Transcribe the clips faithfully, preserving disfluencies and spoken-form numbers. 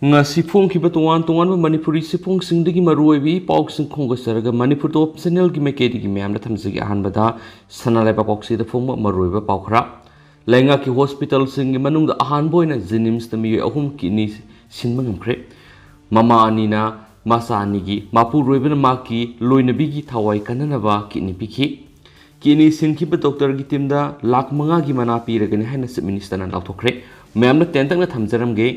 ꯉꯁꯤ ꯐꯣꯡꯈꯤꯕ ꯇꯣꯉꯥꯟ ꯇꯣꯉꯥꯟꯕ ꯃꯅꯤꯄꯨꯔꯤ ꯆꯦꯐꯣꯡꯁꯤꯡꯗꯒꯤ ꯃꯔꯨꯑꯣꯏꯕ ꯏ ꯄꯥꯎꯁꯤꯡ ꯈꯣꯝꯒꯠꯆꯔꯒ ꯃꯅꯤꯄꯨꯔ ꯇꯣꯞ ꯆꯦꯅꯦꯜꯒꯤ ꯃꯥꯏꯀꯩꯗꯒꯤ ꯃꯌꯥꯝꯗ ꯊꯝꯖꯒꯦ꯫ ꯑꯍꯥꯟꯕꯗ ꯁꯅꯥ ꯂꯩꯕꯥꯛ ꯀꯣꯛꯁꯤꯗ ꯐꯣꯡꯕ ꯃꯔꯨꯑꯣꯏꯕ ꯄꯥꯎ ꯈꯔ꯫ ꯂꯩꯉꯥꯛꯀꯤ ꯍꯣꯁꯄꯤꯇꯥꯜꯁꯤꯡꯒꯤ ꯃꯅꯨꯡꯗ ꯑꯍꯥꯟꯕ ꯑꯣꯏꯅ ꯖꯦꯅꯤꯝꯁꯇ ꯃꯤꯑꯣꯏ ꯑꯍꯨꯝ ꯀꯤꯗꯅꯤ ꯁꯤꯟꯕ ꯉꯝꯈ꯭ꯔꯦ꯫ ꯃꯃꯥ ꯑꯅꯤꯅ ꯃꯆꯥ ꯑꯅꯤꯒꯤ ꯃꯄꯨꯔꯣꯏꯕꯅ ꯃꯍꯥꯛꯀꯤ ꯂꯣꯏꯅꯕꯤꯒꯤ ꯊꯋꯥꯏ ꯀꯟꯅꯅꯕ ꯀꯤꯗꯅꯤ ꯄꯤꯈꯤ꯫ ꯀꯤꯗꯅꯤ ꯁꯤꯟꯈꯤꯕ ꯗꯣꯛꯇꯔꯒꯤ ꯇꯤꯝꯗ ꯂꯥꯈ ꯃꯉꯥꯒꯤ ꯃꯅꯥ ꯄꯤꯔꯒꯅꯤ ꯍꯥꯏꯅ ꯆꯤꯐ ꯃꯤꯅꯤꯁꯇꯔꯅ ꯂꯥꯎꯊꯣꯛꯈ꯭ꯔꯦ꯫ ꯃꯌꯥꯝꯅ ꯇꯦꯟꯇꯛꯅ ꯊꯝꯖꯔꯝꯒꯦ꯫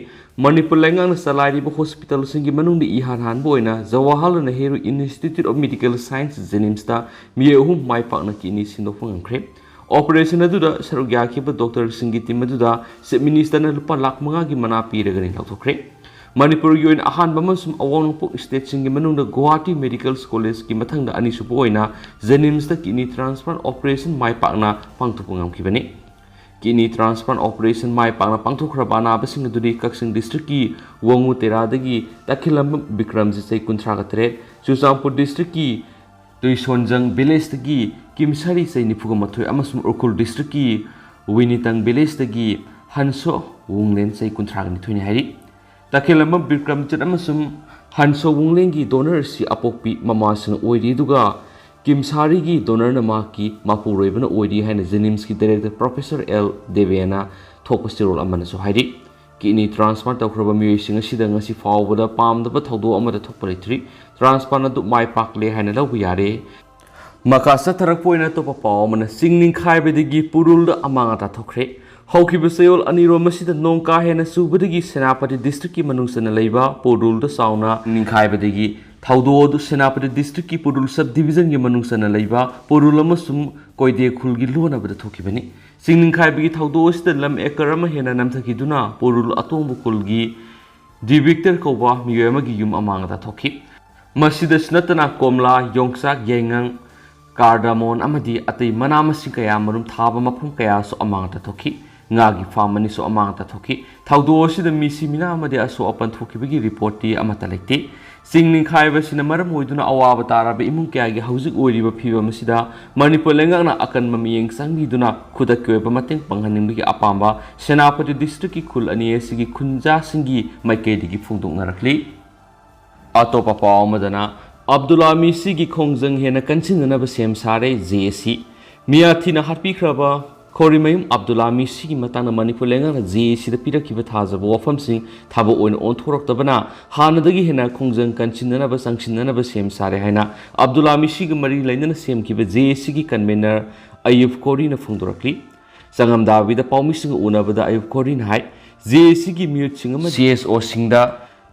ꯃꯅꯤꯄꯨꯔ ꯂꯩꯉꯥꯛꯅ ꯆꯂꯥꯏꯔꯤꯕ ꯍꯣꯁꯄꯤꯇꯥꯜꯁꯤꯡꯒꯤ ꯃꯅꯨꯡꯗ ꯏꯍꯥꯟ ꯍꯥꯟꯕ ꯑꯣꯏꯅ Jawaharlal Nehru institute of medical science ꯖꯦꯅꯤꯝꯁꯇ ꯃꯤꯑꯣꯏ ꯑꯍꯨꯝ ꯃꯥꯏ ꯄꯥꯛꯅ ꯀꯤꯗꯅꯤ ꯁꯤꯟꯗꯣꯛꯄ ꯉꯝꯈ꯭ꯔꯦ꯫ ꯑꯣꯄꯔꯦꯁꯟ ꯑꯗꯨꯗ ꯁꯔꯨꯛ ꯌꯥꯈꯤꯕ ꯗꯣꯛꯇꯔꯁꯤꯡꯒꯤ ꯇꯤꯝ ꯑꯗꯨꯗ ꯆꯤꯐ ꯃꯤꯅꯤꯁꯇꯔꯅ ꯂꯨꯄꯥ ꯂꯥꯈ ꯃꯉꯥꯒꯤ ꯃꯅꯥ ꯄꯤꯔꯒꯅꯤ ꯂꯥꯎꯊꯣꯛꯈ꯭ꯔꯦ꯫ ꯃꯅꯤꯄꯨꯔꯒꯤ ꯑꯣꯏꯅ ꯑꯍꯥꯟꯕ ꯑꯃꯁꯨꯡ ꯑꯋꯥꯡ ꯅꯣꯡꯄꯣꯛ ꯁ꯭ꯇꯦꯠꯁꯤꯡꯒꯤ ꯃꯅꯨꯡꯗ ꯒꯨꯋꯥꯍꯥꯇꯤ ꯃꯦꯗꯤꯀꯦꯜ ꯀꯣꯂꯦꯖꯀꯤ ꯃꯊꯪꯗ ꯑꯅꯤꯁꯨꯕ ꯑꯣꯏꯅ ꯖꯦꯅꯤꯝꯁꯇ ꯀꯤꯗꯅꯤ ꯇ꯭ꯔꯥꯟꯁꯄ꯭ꯂꯥꯟꯠ ꯑꯣꯄꯔꯦꯁꯟ ꯃꯥꯏ ꯄꯥꯛꯅ ꯄꯥꯡꯊꯣꯛꯄ ꯉꯝꯈꯤꯕꯅꯤ꯫ ꯀꯤꯗꯅꯤ ꯇ꯭ꯔꯥꯟꯁꯄ꯭ꯂꯥꯟꯠ ꯑꯣꯄꯔꯦꯁꯟ ꯃꯥꯏ ꯄꯥꯛꯅ ꯄꯥꯡꯊꯣꯛꯈ꯭ꯔꯕ ꯑꯅꯥꯕꯁꯤꯡ ꯑꯗꯨꯗꯤ ꯀꯛꯆꯤꯡ ꯗꯤꯁꯇ꯭ꯔꯤꯛꯀꯤ ꯋꯥꯉꯨ ꯇꯦꯔꯥꯗꯒꯤ ꯇꯈꯦꯜꯂꯝꯕꯝ ꯕꯤꯀ꯭ꯔꯝꯖꯤꯠ, ꯆꯍꯤ ꯀꯨꯟꯊ꯭ꯔꯥꯒ ꯇꯔꯦꯠ, ꯆꯨꯔꯆꯥꯟꯄꯨꯔ ꯗꯤꯁꯇ꯭ꯔꯤꯛꯀꯤ ꯇꯨꯏꯁꯣꯟꯖꯪ ꯚꯤꯂꯦꯖꯇꯒꯤ ꯀꯤꯝꯁꯥꯔꯤ, ꯆꯍꯤ ꯅꯤꯐꯨꯒ ꯃꯥꯊꯣꯏ, ꯑꯃꯁꯨꯡ ꯎꯈ꯭ꯔꯨꯜ ꯗꯤꯁꯇ꯭ꯔꯤꯛꯀꯤ ꯋꯤꯅꯤꯇꯪ ꯚꯤꯂꯦꯖꯇꯒꯤ ꯍꯟꯁꯣ ꯋꯨꯡꯂꯦꯟ, ꯆꯍꯤ ꯀꯨꯟꯊ꯭ꯔꯥꯒ ꯅꯤꯊꯣꯏꯅꯤ ꯍꯥꯏꯔꯤ꯫ ꯇꯈꯦꯜꯂꯝꯕꯝ ꯕꯤꯀ꯭ꯔꯝꯖꯤꯠ ꯑꯃꯁꯨꯡ ꯍꯟꯁꯣ ꯋꯨꯡꯂꯦꯟꯒꯤ ꯗꯣꯅꯔ ꯑꯁꯤ ꯑꯄꯣꯛꯄꯤ ꯃꯃꯥꯁꯤꯡ ꯑꯣꯏꯔꯤ, ꯑꯗꯨꯒ ꯀꯤꯝꯁꯥꯔꯤꯒꯤ ꯗꯣꯅꯔꯅ ꯃꯍꯥꯛꯀꯤ ꯃꯄꯨꯔꯣꯏꯕꯅ ꯑꯣꯏꯔꯤ ꯍꯥꯏꯅ ꯖꯦꯅꯤꯝꯁꯀꯤ ꯗꯥꯏꯔꯦꯛꯇꯔ ꯄ꯭ꯔꯣꯐꯦꯁꯔ ꯑꯦꯜ ꯗꯦꯕꯦꯅ ꯊꯣꯛꯄ ꯆꯦꯔꯣꯜ ꯑꯃꯅꯁꯨ ꯍꯥꯏꯔꯤ꯫ ꯀꯤꯗꯅꯤ ꯇ꯭ꯔꯥꯟꯁꯄ꯭ꯂꯥꯟꯠ ꯇꯧꯈ꯭ꯔꯕ ꯃꯤꯑꯣꯏꯁꯤꯡ ꯑꯁꯤꯗ ꯉꯁꯤ ꯐꯥꯎꯕꯗ ꯄꯥꯝꯗꯕ ꯊꯧꯗꯣꯛ ꯑꯃꯠꯇ ꯊꯣꯛꯄ ꯂꯩꯇ꯭ꯔꯤ꯫ ꯇ꯭ꯔꯥꯟꯁꯄ꯭ꯂꯥꯟꯠ ꯑꯗꯨ ꯃꯥꯏ ꯄꯥꯛꯂꯦ ꯍꯥꯏꯅ ꯂꯧꯕ ꯌꯥꯔꯦ꯫ ꯃꯈꯥ ꯆꯠꯊꯔꯛꯄ ꯑꯣꯏꯅ ꯑꯇꯣꯞꯄ ꯄꯥꯎ ꯑꯃꯅ, ꯆꯤꯡ ꯅꯤꯡꯈꯥꯏꯕꯗꯒꯤ ꯄꯨꯔꯨꯜꯗ ꯑꯃꯥꯡ ꯑꯇꯥ ꯊꯣꯛꯈ꯭ꯔꯦ꯫ ꯍꯧꯈꯤꯕ ꯆꯌꯣꯜ ꯑꯅꯤꯔꯣꯝ ꯑꯁꯤꯗ ꯅꯣꯡ ꯀꯥ ꯍꯦꯟꯅ ꯆꯨꯕꯗꯒꯤ ꯁꯦꯅꯥꯄꯇꯤ ꯗꯤꯁꯇ꯭ꯔꯤꯛꯀꯤ ꯃꯅꯨꯡ ꯆꯟꯅ ꯂꯩꯕ ꯄꯨꯔꯨꯜꯗ ꯆꯥꯎꯅ ꯅꯤꯡꯈꯥꯏꯕꯗꯒꯤ ꯊꯧꯗꯣꯛ ꯑꯗꯨ ꯁꯦꯅꯥꯄꯇꯤ ꯗꯤꯁꯇ꯭ꯔꯤꯛꯀꯤ ꯄꯨꯔꯨꯜ ꯁꯕ ꯗꯤꯕꯤꯖꯟꯒꯤ ꯃꯅꯨꯡ ꯆꯟꯅ ꯂꯩꯕ ꯄꯨꯔꯨꯜ ꯑꯃꯁꯨꯡ ꯀꯣꯏꯗꯦ ꯈꯨꯜꯒꯤ ꯂꯣꯟꯅꯕꯗ ꯊꯣꯛꯈꯤꯕꯅꯤ꯫ ꯆꯤꯡ ꯅꯤꯡꯈꯥꯏꯕꯒꯤ ꯊꯧꯗꯣꯛ ꯑꯁꯤꯗ ꯂꯝ ꯑꯦꯀꯔ ꯑꯃ ꯍꯦꯟꯅ ꯅꯝꯊꯈꯤꯗꯨꯅ ꯄꯨꯔꯨꯜ ꯑꯇꯣꯡꯕ ꯈꯨꯜꯒꯤ ꯗꯤꯕꯤꯛꯇꯔ ꯀꯧꯕ ꯃꯤꯑꯣꯏ ꯑꯃꯒꯤ ꯌꯨꯝ ꯑꯃꯥꯡ ꯑꯇꯥ ꯊꯣꯛꯈꯤ꯫ ꯃꯁꯤꯗꯁꯨ ꯅꯠꯇꯅ ꯀꯣꯝꯂꯥ, ꯌꯣꯡꯆꯥꯛ, ꯌꯥꯏꯉꯪ, ꯀꯥꯔꯗꯥꯃꯣꯟ ꯑꯃꯗꯤ ꯑꯇꯩ ꯃꯅꯥ ꯃꯁꯤꯡ ꯀꯌꯥ ꯃꯔꯨꯝ ꯊꯥꯕ ꯃꯐꯝ ꯀꯌꯥꯁꯨ ꯑꯃꯥꯡ ꯑꯇꯥ ꯊꯣꯛꯈꯤ꯫ ꯉꯥꯒꯤ ꯐꯥꯔꯝ ꯑꯅꯤꯁꯨ ꯑꯃꯥꯡ ꯑꯇꯥ ꯊꯣꯛꯈꯤ꯫ ꯊꯧꯗꯣꯛ ꯑꯁꯤꯗ ꯃꯤ ꯁꯤꯃꯤꯅꯥ ꯑꯃꯗꯤ ꯑꯁꯣꯛ ꯑꯄꯟ ꯊꯣꯛꯈꯤꯕꯒꯤ ꯔꯤꯄꯣꯔꯠꯇꯤ ꯑꯃꯠꯇ ꯂꯩꯇꯦ꯫ ꯆꯤꯡ ꯅꯤꯡꯈꯥꯏꯕꯁꯤꯅ ꯃꯔꯝ ꯑꯣꯏꯗꯨꯅ ꯑꯋꯥꯕ ꯇꯥꯔꯕ ꯏꯃꯨꯡ ꯀꯌꯥꯒꯤ ꯍꯧꯖꯤꯛ ꯑꯣꯏꯔꯤꯕ ꯐꯤꯕꯝ ꯑꯁꯤꯗ ꯃꯅꯤꯄꯨꯔ ꯂꯩꯉꯥꯛꯅ ꯑꯀꯟꯕ ꯃꯤꯠꯌꯦꯡ ꯆꯪꯕꯤꯗꯨꯅ ꯈꯨꯗꯛꯀꯤ ꯑꯣꯏꯕ ꯃꯇꯦꯡ ꯄꯥꯡꯍꯟꯅꯤꯡꯕꯒꯤ ꯑꯄꯥꯝꯕ ꯁꯦꯅꯥꯄꯇꯤ ꯗꯤꯁꯇ꯭ꯔꯤꯛꯀꯤ ꯈꯨꯜ ꯑꯅꯤ ꯑꯁꯤꯒꯤ ꯈꯨꯟꯖꯥꯁꯤꯡꯒꯤ ꯃꯥꯏꯀꯩꯗꯒꯤ ꯐꯣꯡꯗꯣꯛꯅꯔꯛꯂꯤ꯫ ꯑꯇꯣꯞꯄ ꯄꯥꯎ ꯑꯃꯗꯅ, ꯑꯕꯗꯨꯜꯂꯥ ꯃꯤꯁꯤꯒꯤ ꯈꯣꯡꯖꯪ ꯍꯦꯟꯅ ꯀꯟꯁꯤꯟꯅꯅꯕ ꯁꯦꯝ ꯁꯥꯔꯦ ꯖꯦ ꯑꯦ ꯁꯤ꯫ ꯃꯤꯌꯥꯊꯤꯅ ꯍꯥꯠꯄꯤꯈ꯭ꯔꯕ ꯈꯣꯔꯤꯃꯌꯨꯝ ꯑꯕꯗꯨꯜꯂꯥ ꯃꯤꯁꯤꯒꯤ ꯃꯇꯥꯡꯗ ꯃꯅꯤꯄꯨꯔ ꯂꯩꯉꯥꯛꯅ ꯖꯦ ꯑꯦ ꯁꯤꯗ ꯄꯤꯔꯛꯈꯤꯕ ꯊꯥꯖꯕ ꯋꯥꯐꯝꯁꯤꯡ ꯊꯕꯛ ꯑꯣꯏꯅ ꯑꯣꯟꯊꯣꯔꯛꯇꯕꯅ ꯍꯥꯟꯅꯗꯒꯤ ꯍꯦꯟꯅ ꯈꯣꯡꯖꯪ ꯀꯟꯁꯤꯟꯅꯅꯕ ꯆꯪꯁꯤꯟꯅꯅꯕ ꯁꯦꯝ ꯁꯥꯔꯦ ꯍꯥꯏꯅ ꯑꯕꯗꯨꯜꯂꯥ ꯃꯤꯁꯤꯒ ꯃꯔꯤ ꯂꯩꯅꯅ ꯁꯦꯝꯈꯤꯕ ꯖꯦ ꯑꯦ ꯁꯤꯒꯤ ꯀꯟꯚꯦꯅꯔ ꯑꯌꯨꯕ ꯀꯣꯔꯤꯅ ꯐꯣꯡꯗꯣꯔꯛꯂꯤ꯫ ꯆꯉꯝꯗꯥꯕꯤꯗ ꯄꯥꯎꯃꯤꯁꯤꯡꯒ ꯎꯅꯕꯗ ꯑꯌꯨꯕ ꯀꯣꯔꯤꯅ ꯍꯥꯏ, ꯖꯦ ꯑꯦ ꯁꯤꯒꯤ ꯃꯤꯍꯨꯠꯁꯤꯡ ꯑꯃꯗꯤ ꯁꯤ ꯑꯦꯁ ꯑꯣꯁꯤꯡꯗ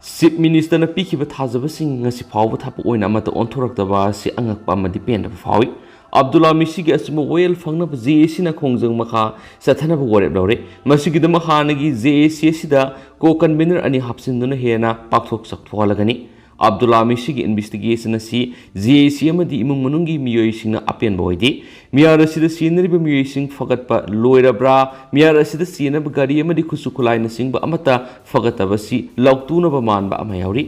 ꯆꯤꯐ ꯃꯤꯅꯤꯁꯇꯔꯅ ꯄꯤꯈꯤꯕ ꯊꯥꯖꯕꯁꯤꯡ ꯉꯁꯤ ꯐꯥꯎꯕ ꯊꯕꯛ ꯑꯣꯏꯅ ꯑꯃꯠꯇ ꯑꯣꯟꯊꯣꯔꯛꯇꯕ ꯑꯁꯤ ꯑꯉꯛꯄ ꯑꯃꯗꯤ ꯄꯦꯟꯗꯕ ꯐꯥꯎꯏ꯫ ꯑꯕꯗꯨꯜꯂꯥ ꯃꯤꯁꯤꯒꯤ ꯑꯆꯨꯝꯕ ꯋꯥꯌꯦꯜ ꯐꯪꯅꯕ ꯖꯦ ꯑꯦ ꯁꯤꯅ ꯈꯣꯡꯖꯪ ꯃꯈꯥ ꯆꯠꯊꯅꯕ ꯋꯥꯔꯦꯞ ꯂꯧꯔꯦ꯫ ꯃꯁꯤꯒꯤꯗꯃꯛ ꯍꯥꯟꯅꯒꯤ ꯖꯦ ꯑꯦ ꯁꯤ ꯑꯁꯤꯗ ꯀꯣ ꯀꯟꯚꯦꯅꯔ ꯑꯅꯤ ꯍꯥꯞꯆꯤꯟꯗꯨꯅ ꯍꯦꯟꯅ ꯄꯥꯛꯊꯣꯛ ꯆꯥꯎꯊꯣꯛꯍꯜꯂꯒꯅꯤ꯫ ꯑꯕꯗꯨꯜꯂꯥ ꯃꯤꯁꯤꯒꯤ ꯏꯟꯚꯦꯁꯇꯤꯒꯦꯁꯟ ꯑꯁꯤ ꯖꯦ ꯑꯦ ꯁꯤ ꯑꯃꯗꯤ ꯏꯃꯨꯡ ꯃꯅꯨꯡꯒꯤ ꯃꯤꯑꯣꯏꯁꯤꯡꯅ ꯑꯄꯦꯟꯕ ꯑꯣꯏꯗꯦ꯫ ꯃꯤꯍꯥꯠ ꯑꯁꯤꯗ ꯁꯤꯖꯤꯟꯅꯔꯤꯕ ꯃꯤꯑꯣꯏꯁꯤꯡ ꯐꯒꯠꯄ ꯂꯣꯏꯔꯕ꯭ꯔꯥ? ꯃꯤꯍꯥꯠ ꯑꯁꯤꯗ ꯁꯤꯖꯤꯟꯅꯕ ꯒꯥꯔꯤ ꯑꯃꯗꯤ ꯈꯨꯠꯁꯨ ꯈꯨꯠꯂꯥꯏꯅꯆꯤꯡꯕ ꯑꯃꯠꯇ ꯐꯒꯠꯇꯕꯁꯤ ꯂꯥꯎꯇꯨꯅꯕ ꯃꯥꯟꯕ ꯑꯃ ꯌꯥꯎꯔꯤ꯫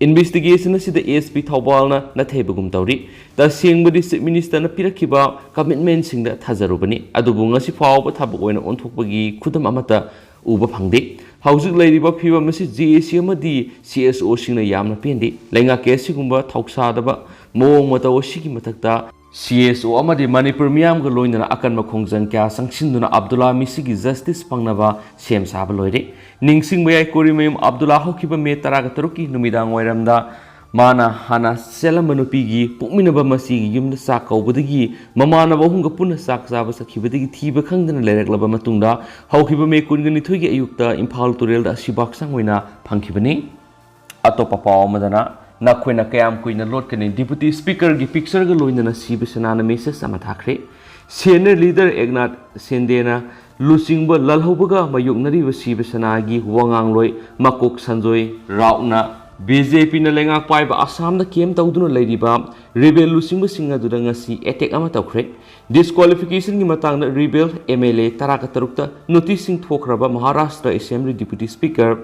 ꯏꯟꯚꯦꯁꯇꯤꯒꯦꯁꯟ ꯑꯁꯤꯗ ꯑꯦꯁ ꯄꯤ ꯊꯧꯕꯥꯜꯅ ꯅꯥꯊꯩꯕꯒꯨꯝ ꯇꯧꯔꯤ꯫ ꯇꯁꯦꯡꯕꯗꯤ ꯆꯤꯐ ꯃꯤꯅꯤꯁꯇꯔꯅ ꯄꯤꯔꯛꯈꯤꯕ ꯀꯃꯤꯠꯃꯦꯟꯁꯤꯡꯗ ꯊꯥꯖꯔꯨꯕꯅꯤ, ꯑꯗꯨꯕꯨ ꯉꯁꯤ ꯐꯥꯎꯕ ꯊꯕꯛ ꯑꯣꯏꯅ ꯑꯣꯟꯊꯣꯛꯄꯒꯤ ꯈꯨꯗꯝ ꯑꯃꯠꯇ ꯎꯕ ꯐꯪꯗꯦ꯫ ꯍꯧꯖꯤꯛ ꯂꯩꯔꯤꯕ ꯐꯤꯕꯝ ꯑꯁꯤ ꯖꯦ ꯑꯦ ꯁꯤ ꯑꯃꯗꯤ ꯁꯤ ꯑꯦꯁ ꯑꯣꯁꯤꯡꯅ ꯌꯥꯝꯅ ꯄꯦꯟꯗꯦ꯫ ꯂꯩꯉꯥꯛꯀꯤ ꯑꯁꯤꯒꯨꯝꯕ ꯊꯧꯁꯥꯗꯕ ꯃꯑꯣꯡ ꯃꯇꯧ ꯑꯁꯤꯒꯤ ꯃꯊꯛꯇ ꯁꯤ ꯑꯦꯁ ꯑꯣ ꯑꯃꯗꯤ ꯃꯅꯤꯄꯨꯔ ꯃꯤꯌꯥꯝꯒ ꯂꯣꯏꯅꯅ ꯑꯀꯟꯕ ꯈꯣꯡꯖꯪ ꯀꯌꯥ ꯆꯪꯁꯤꯟꯗꯨꯅ ꯑꯕꯗꯨꯜꯂꯥ ꯃꯤꯁꯤꯒꯤ ꯖꯁꯇꯤꯁ ꯐꯪꯅꯕ ꯁꯦꯝ ꯁꯥꯕ ꯂꯣꯏꯔꯦ꯫ ꯅꯤꯡꯁꯤꯡꯕ ꯌꯥꯏ, ꯀꯣꯔꯤꯃꯌꯨꯝ ꯑꯕꯗꯨꯜꯂꯥ ꯍꯧꯈꯤꯕ ꯃꯦ ꯇꯔꯥꯒ ꯇꯔꯨꯛꯀꯤ ꯅꯨꯃꯤꯗꯥꯡ ꯋꯥꯏꯔꯝꯗ ꯃꯥꯅ ꯍꯥꯟꯅ ꯆꯦꯜꯂꯝꯕ ꯅꯨꯄꯤꯒꯤ ꯄꯣꯛꯃꯤꯟꯅꯕ ꯃꯆꯤꯒꯤ ꯌꯨꯝꯗ ꯆꯥꯛ ꯀꯧꯕꯗꯒꯤ ꯃꯃꯥꯟꯅꯕ ꯑꯍꯨꯝꯒ ꯄꯨꯟꯅ ꯆꯥꯛ ꯆꯥꯕ ꯆꯠꯈꯤꯕꯗꯒꯤ ꯊꯤꯕ ꯈꯪꯗꯅ ꯂꯩꯔꯛꯂꯕ ꯃꯇꯨꯡꯗ ꯍꯧꯈꯤꯕ ꯃꯦ ꯀꯨꯟꯒ ꯅꯤꯊꯣꯏꯒꯤ ꯑꯌꯨꯛꯇ ꯏꯝꯐꯥꯜ ꯇꯨꯔꯦꯜꯗ ꯑꯁꯤꯕ ꯍꯛꯆꯥꯡ ꯑꯣꯏꯅ ꯐꯪꯈꯤꯕꯅꯤ꯫ ꯑꯇꯣꯞꯄ ꯄꯥꯎ ꯑꯃꯗꯅ, "ꯅꯈꯣꯏꯅ ꯀꯌꯥꯝ ꯀꯨꯏꯅ ꯂꯣꯠꯀꯅꯤ?" ꯗꯤꯄꯨꯇꯤ ꯁ꯭ꯄꯤꯀꯔꯒꯤ ꯄꯤꯛꯆꯔꯒ ꯂꯣꯏꯅꯅ ꯁꯤꯕ ꯁꯦꯅꯥꯅ ꯃꯦꯁꯦꯖ ꯑꯃ ꯊꯥꯈ꯭ꯔꯦ꯫ ꯁꯦꯅꯤꯌꯔ ꯂꯤꯗꯔ ꯑꯦꯛꯅꯥꯊ ꯁꯤꯟꯗꯦꯅ ꯂꯨꯆꯤꯡꯕ ꯂꯥꯜꯍꯧꯕꯒ ꯃꯥꯌꯣꯛꯅꯔꯤꯕ ꯁꯤꯕ ꯁꯦꯅꯥꯒꯤ ꯋꯥꯉꯥꯡꯂꯣꯏ ꯃꯀꯣꯛ ꯁꯟꯖꯣꯏ ꯔꯥꯎꯠꯅ ꯕꯤ ꯖꯦ ꯄꯤꯅ ꯂꯩꯉꯥꯛ ꯄꯥꯏꯕ ꯑꯁꯥꯝꯗ ꯀꯦꯝ ꯇꯧꯗꯨꯅ ꯂꯩꯔꯤꯕ ꯔꯤꯕꯦꯜ ꯂꯨꯆꯤꯡꯕꯁꯤꯡ ꯑꯗꯨꯗ ꯉꯁꯤ ꯑꯦꯇꯦꯛ ꯑꯃ ꯇꯧꯈ꯭ꯔꯦ꯫ ꯗꯤꯁꯀ꯭ꯋꯥꯂꯤꯐꯤꯀꯦꯁꯟꯒꯤ ꯃꯇꯥꯡꯗ ꯔꯤꯕꯦꯜ ꯑꯦꯝ ꯑꯦꯜ ꯑꯦ ꯇꯔꯥꯒ ꯇꯔꯨꯛꯇ ꯅꯣꯇꯤꯁꯁꯤꯡ ꯊꯣꯛꯈ꯭ꯔꯕ Maharashtra assembly deputy speaker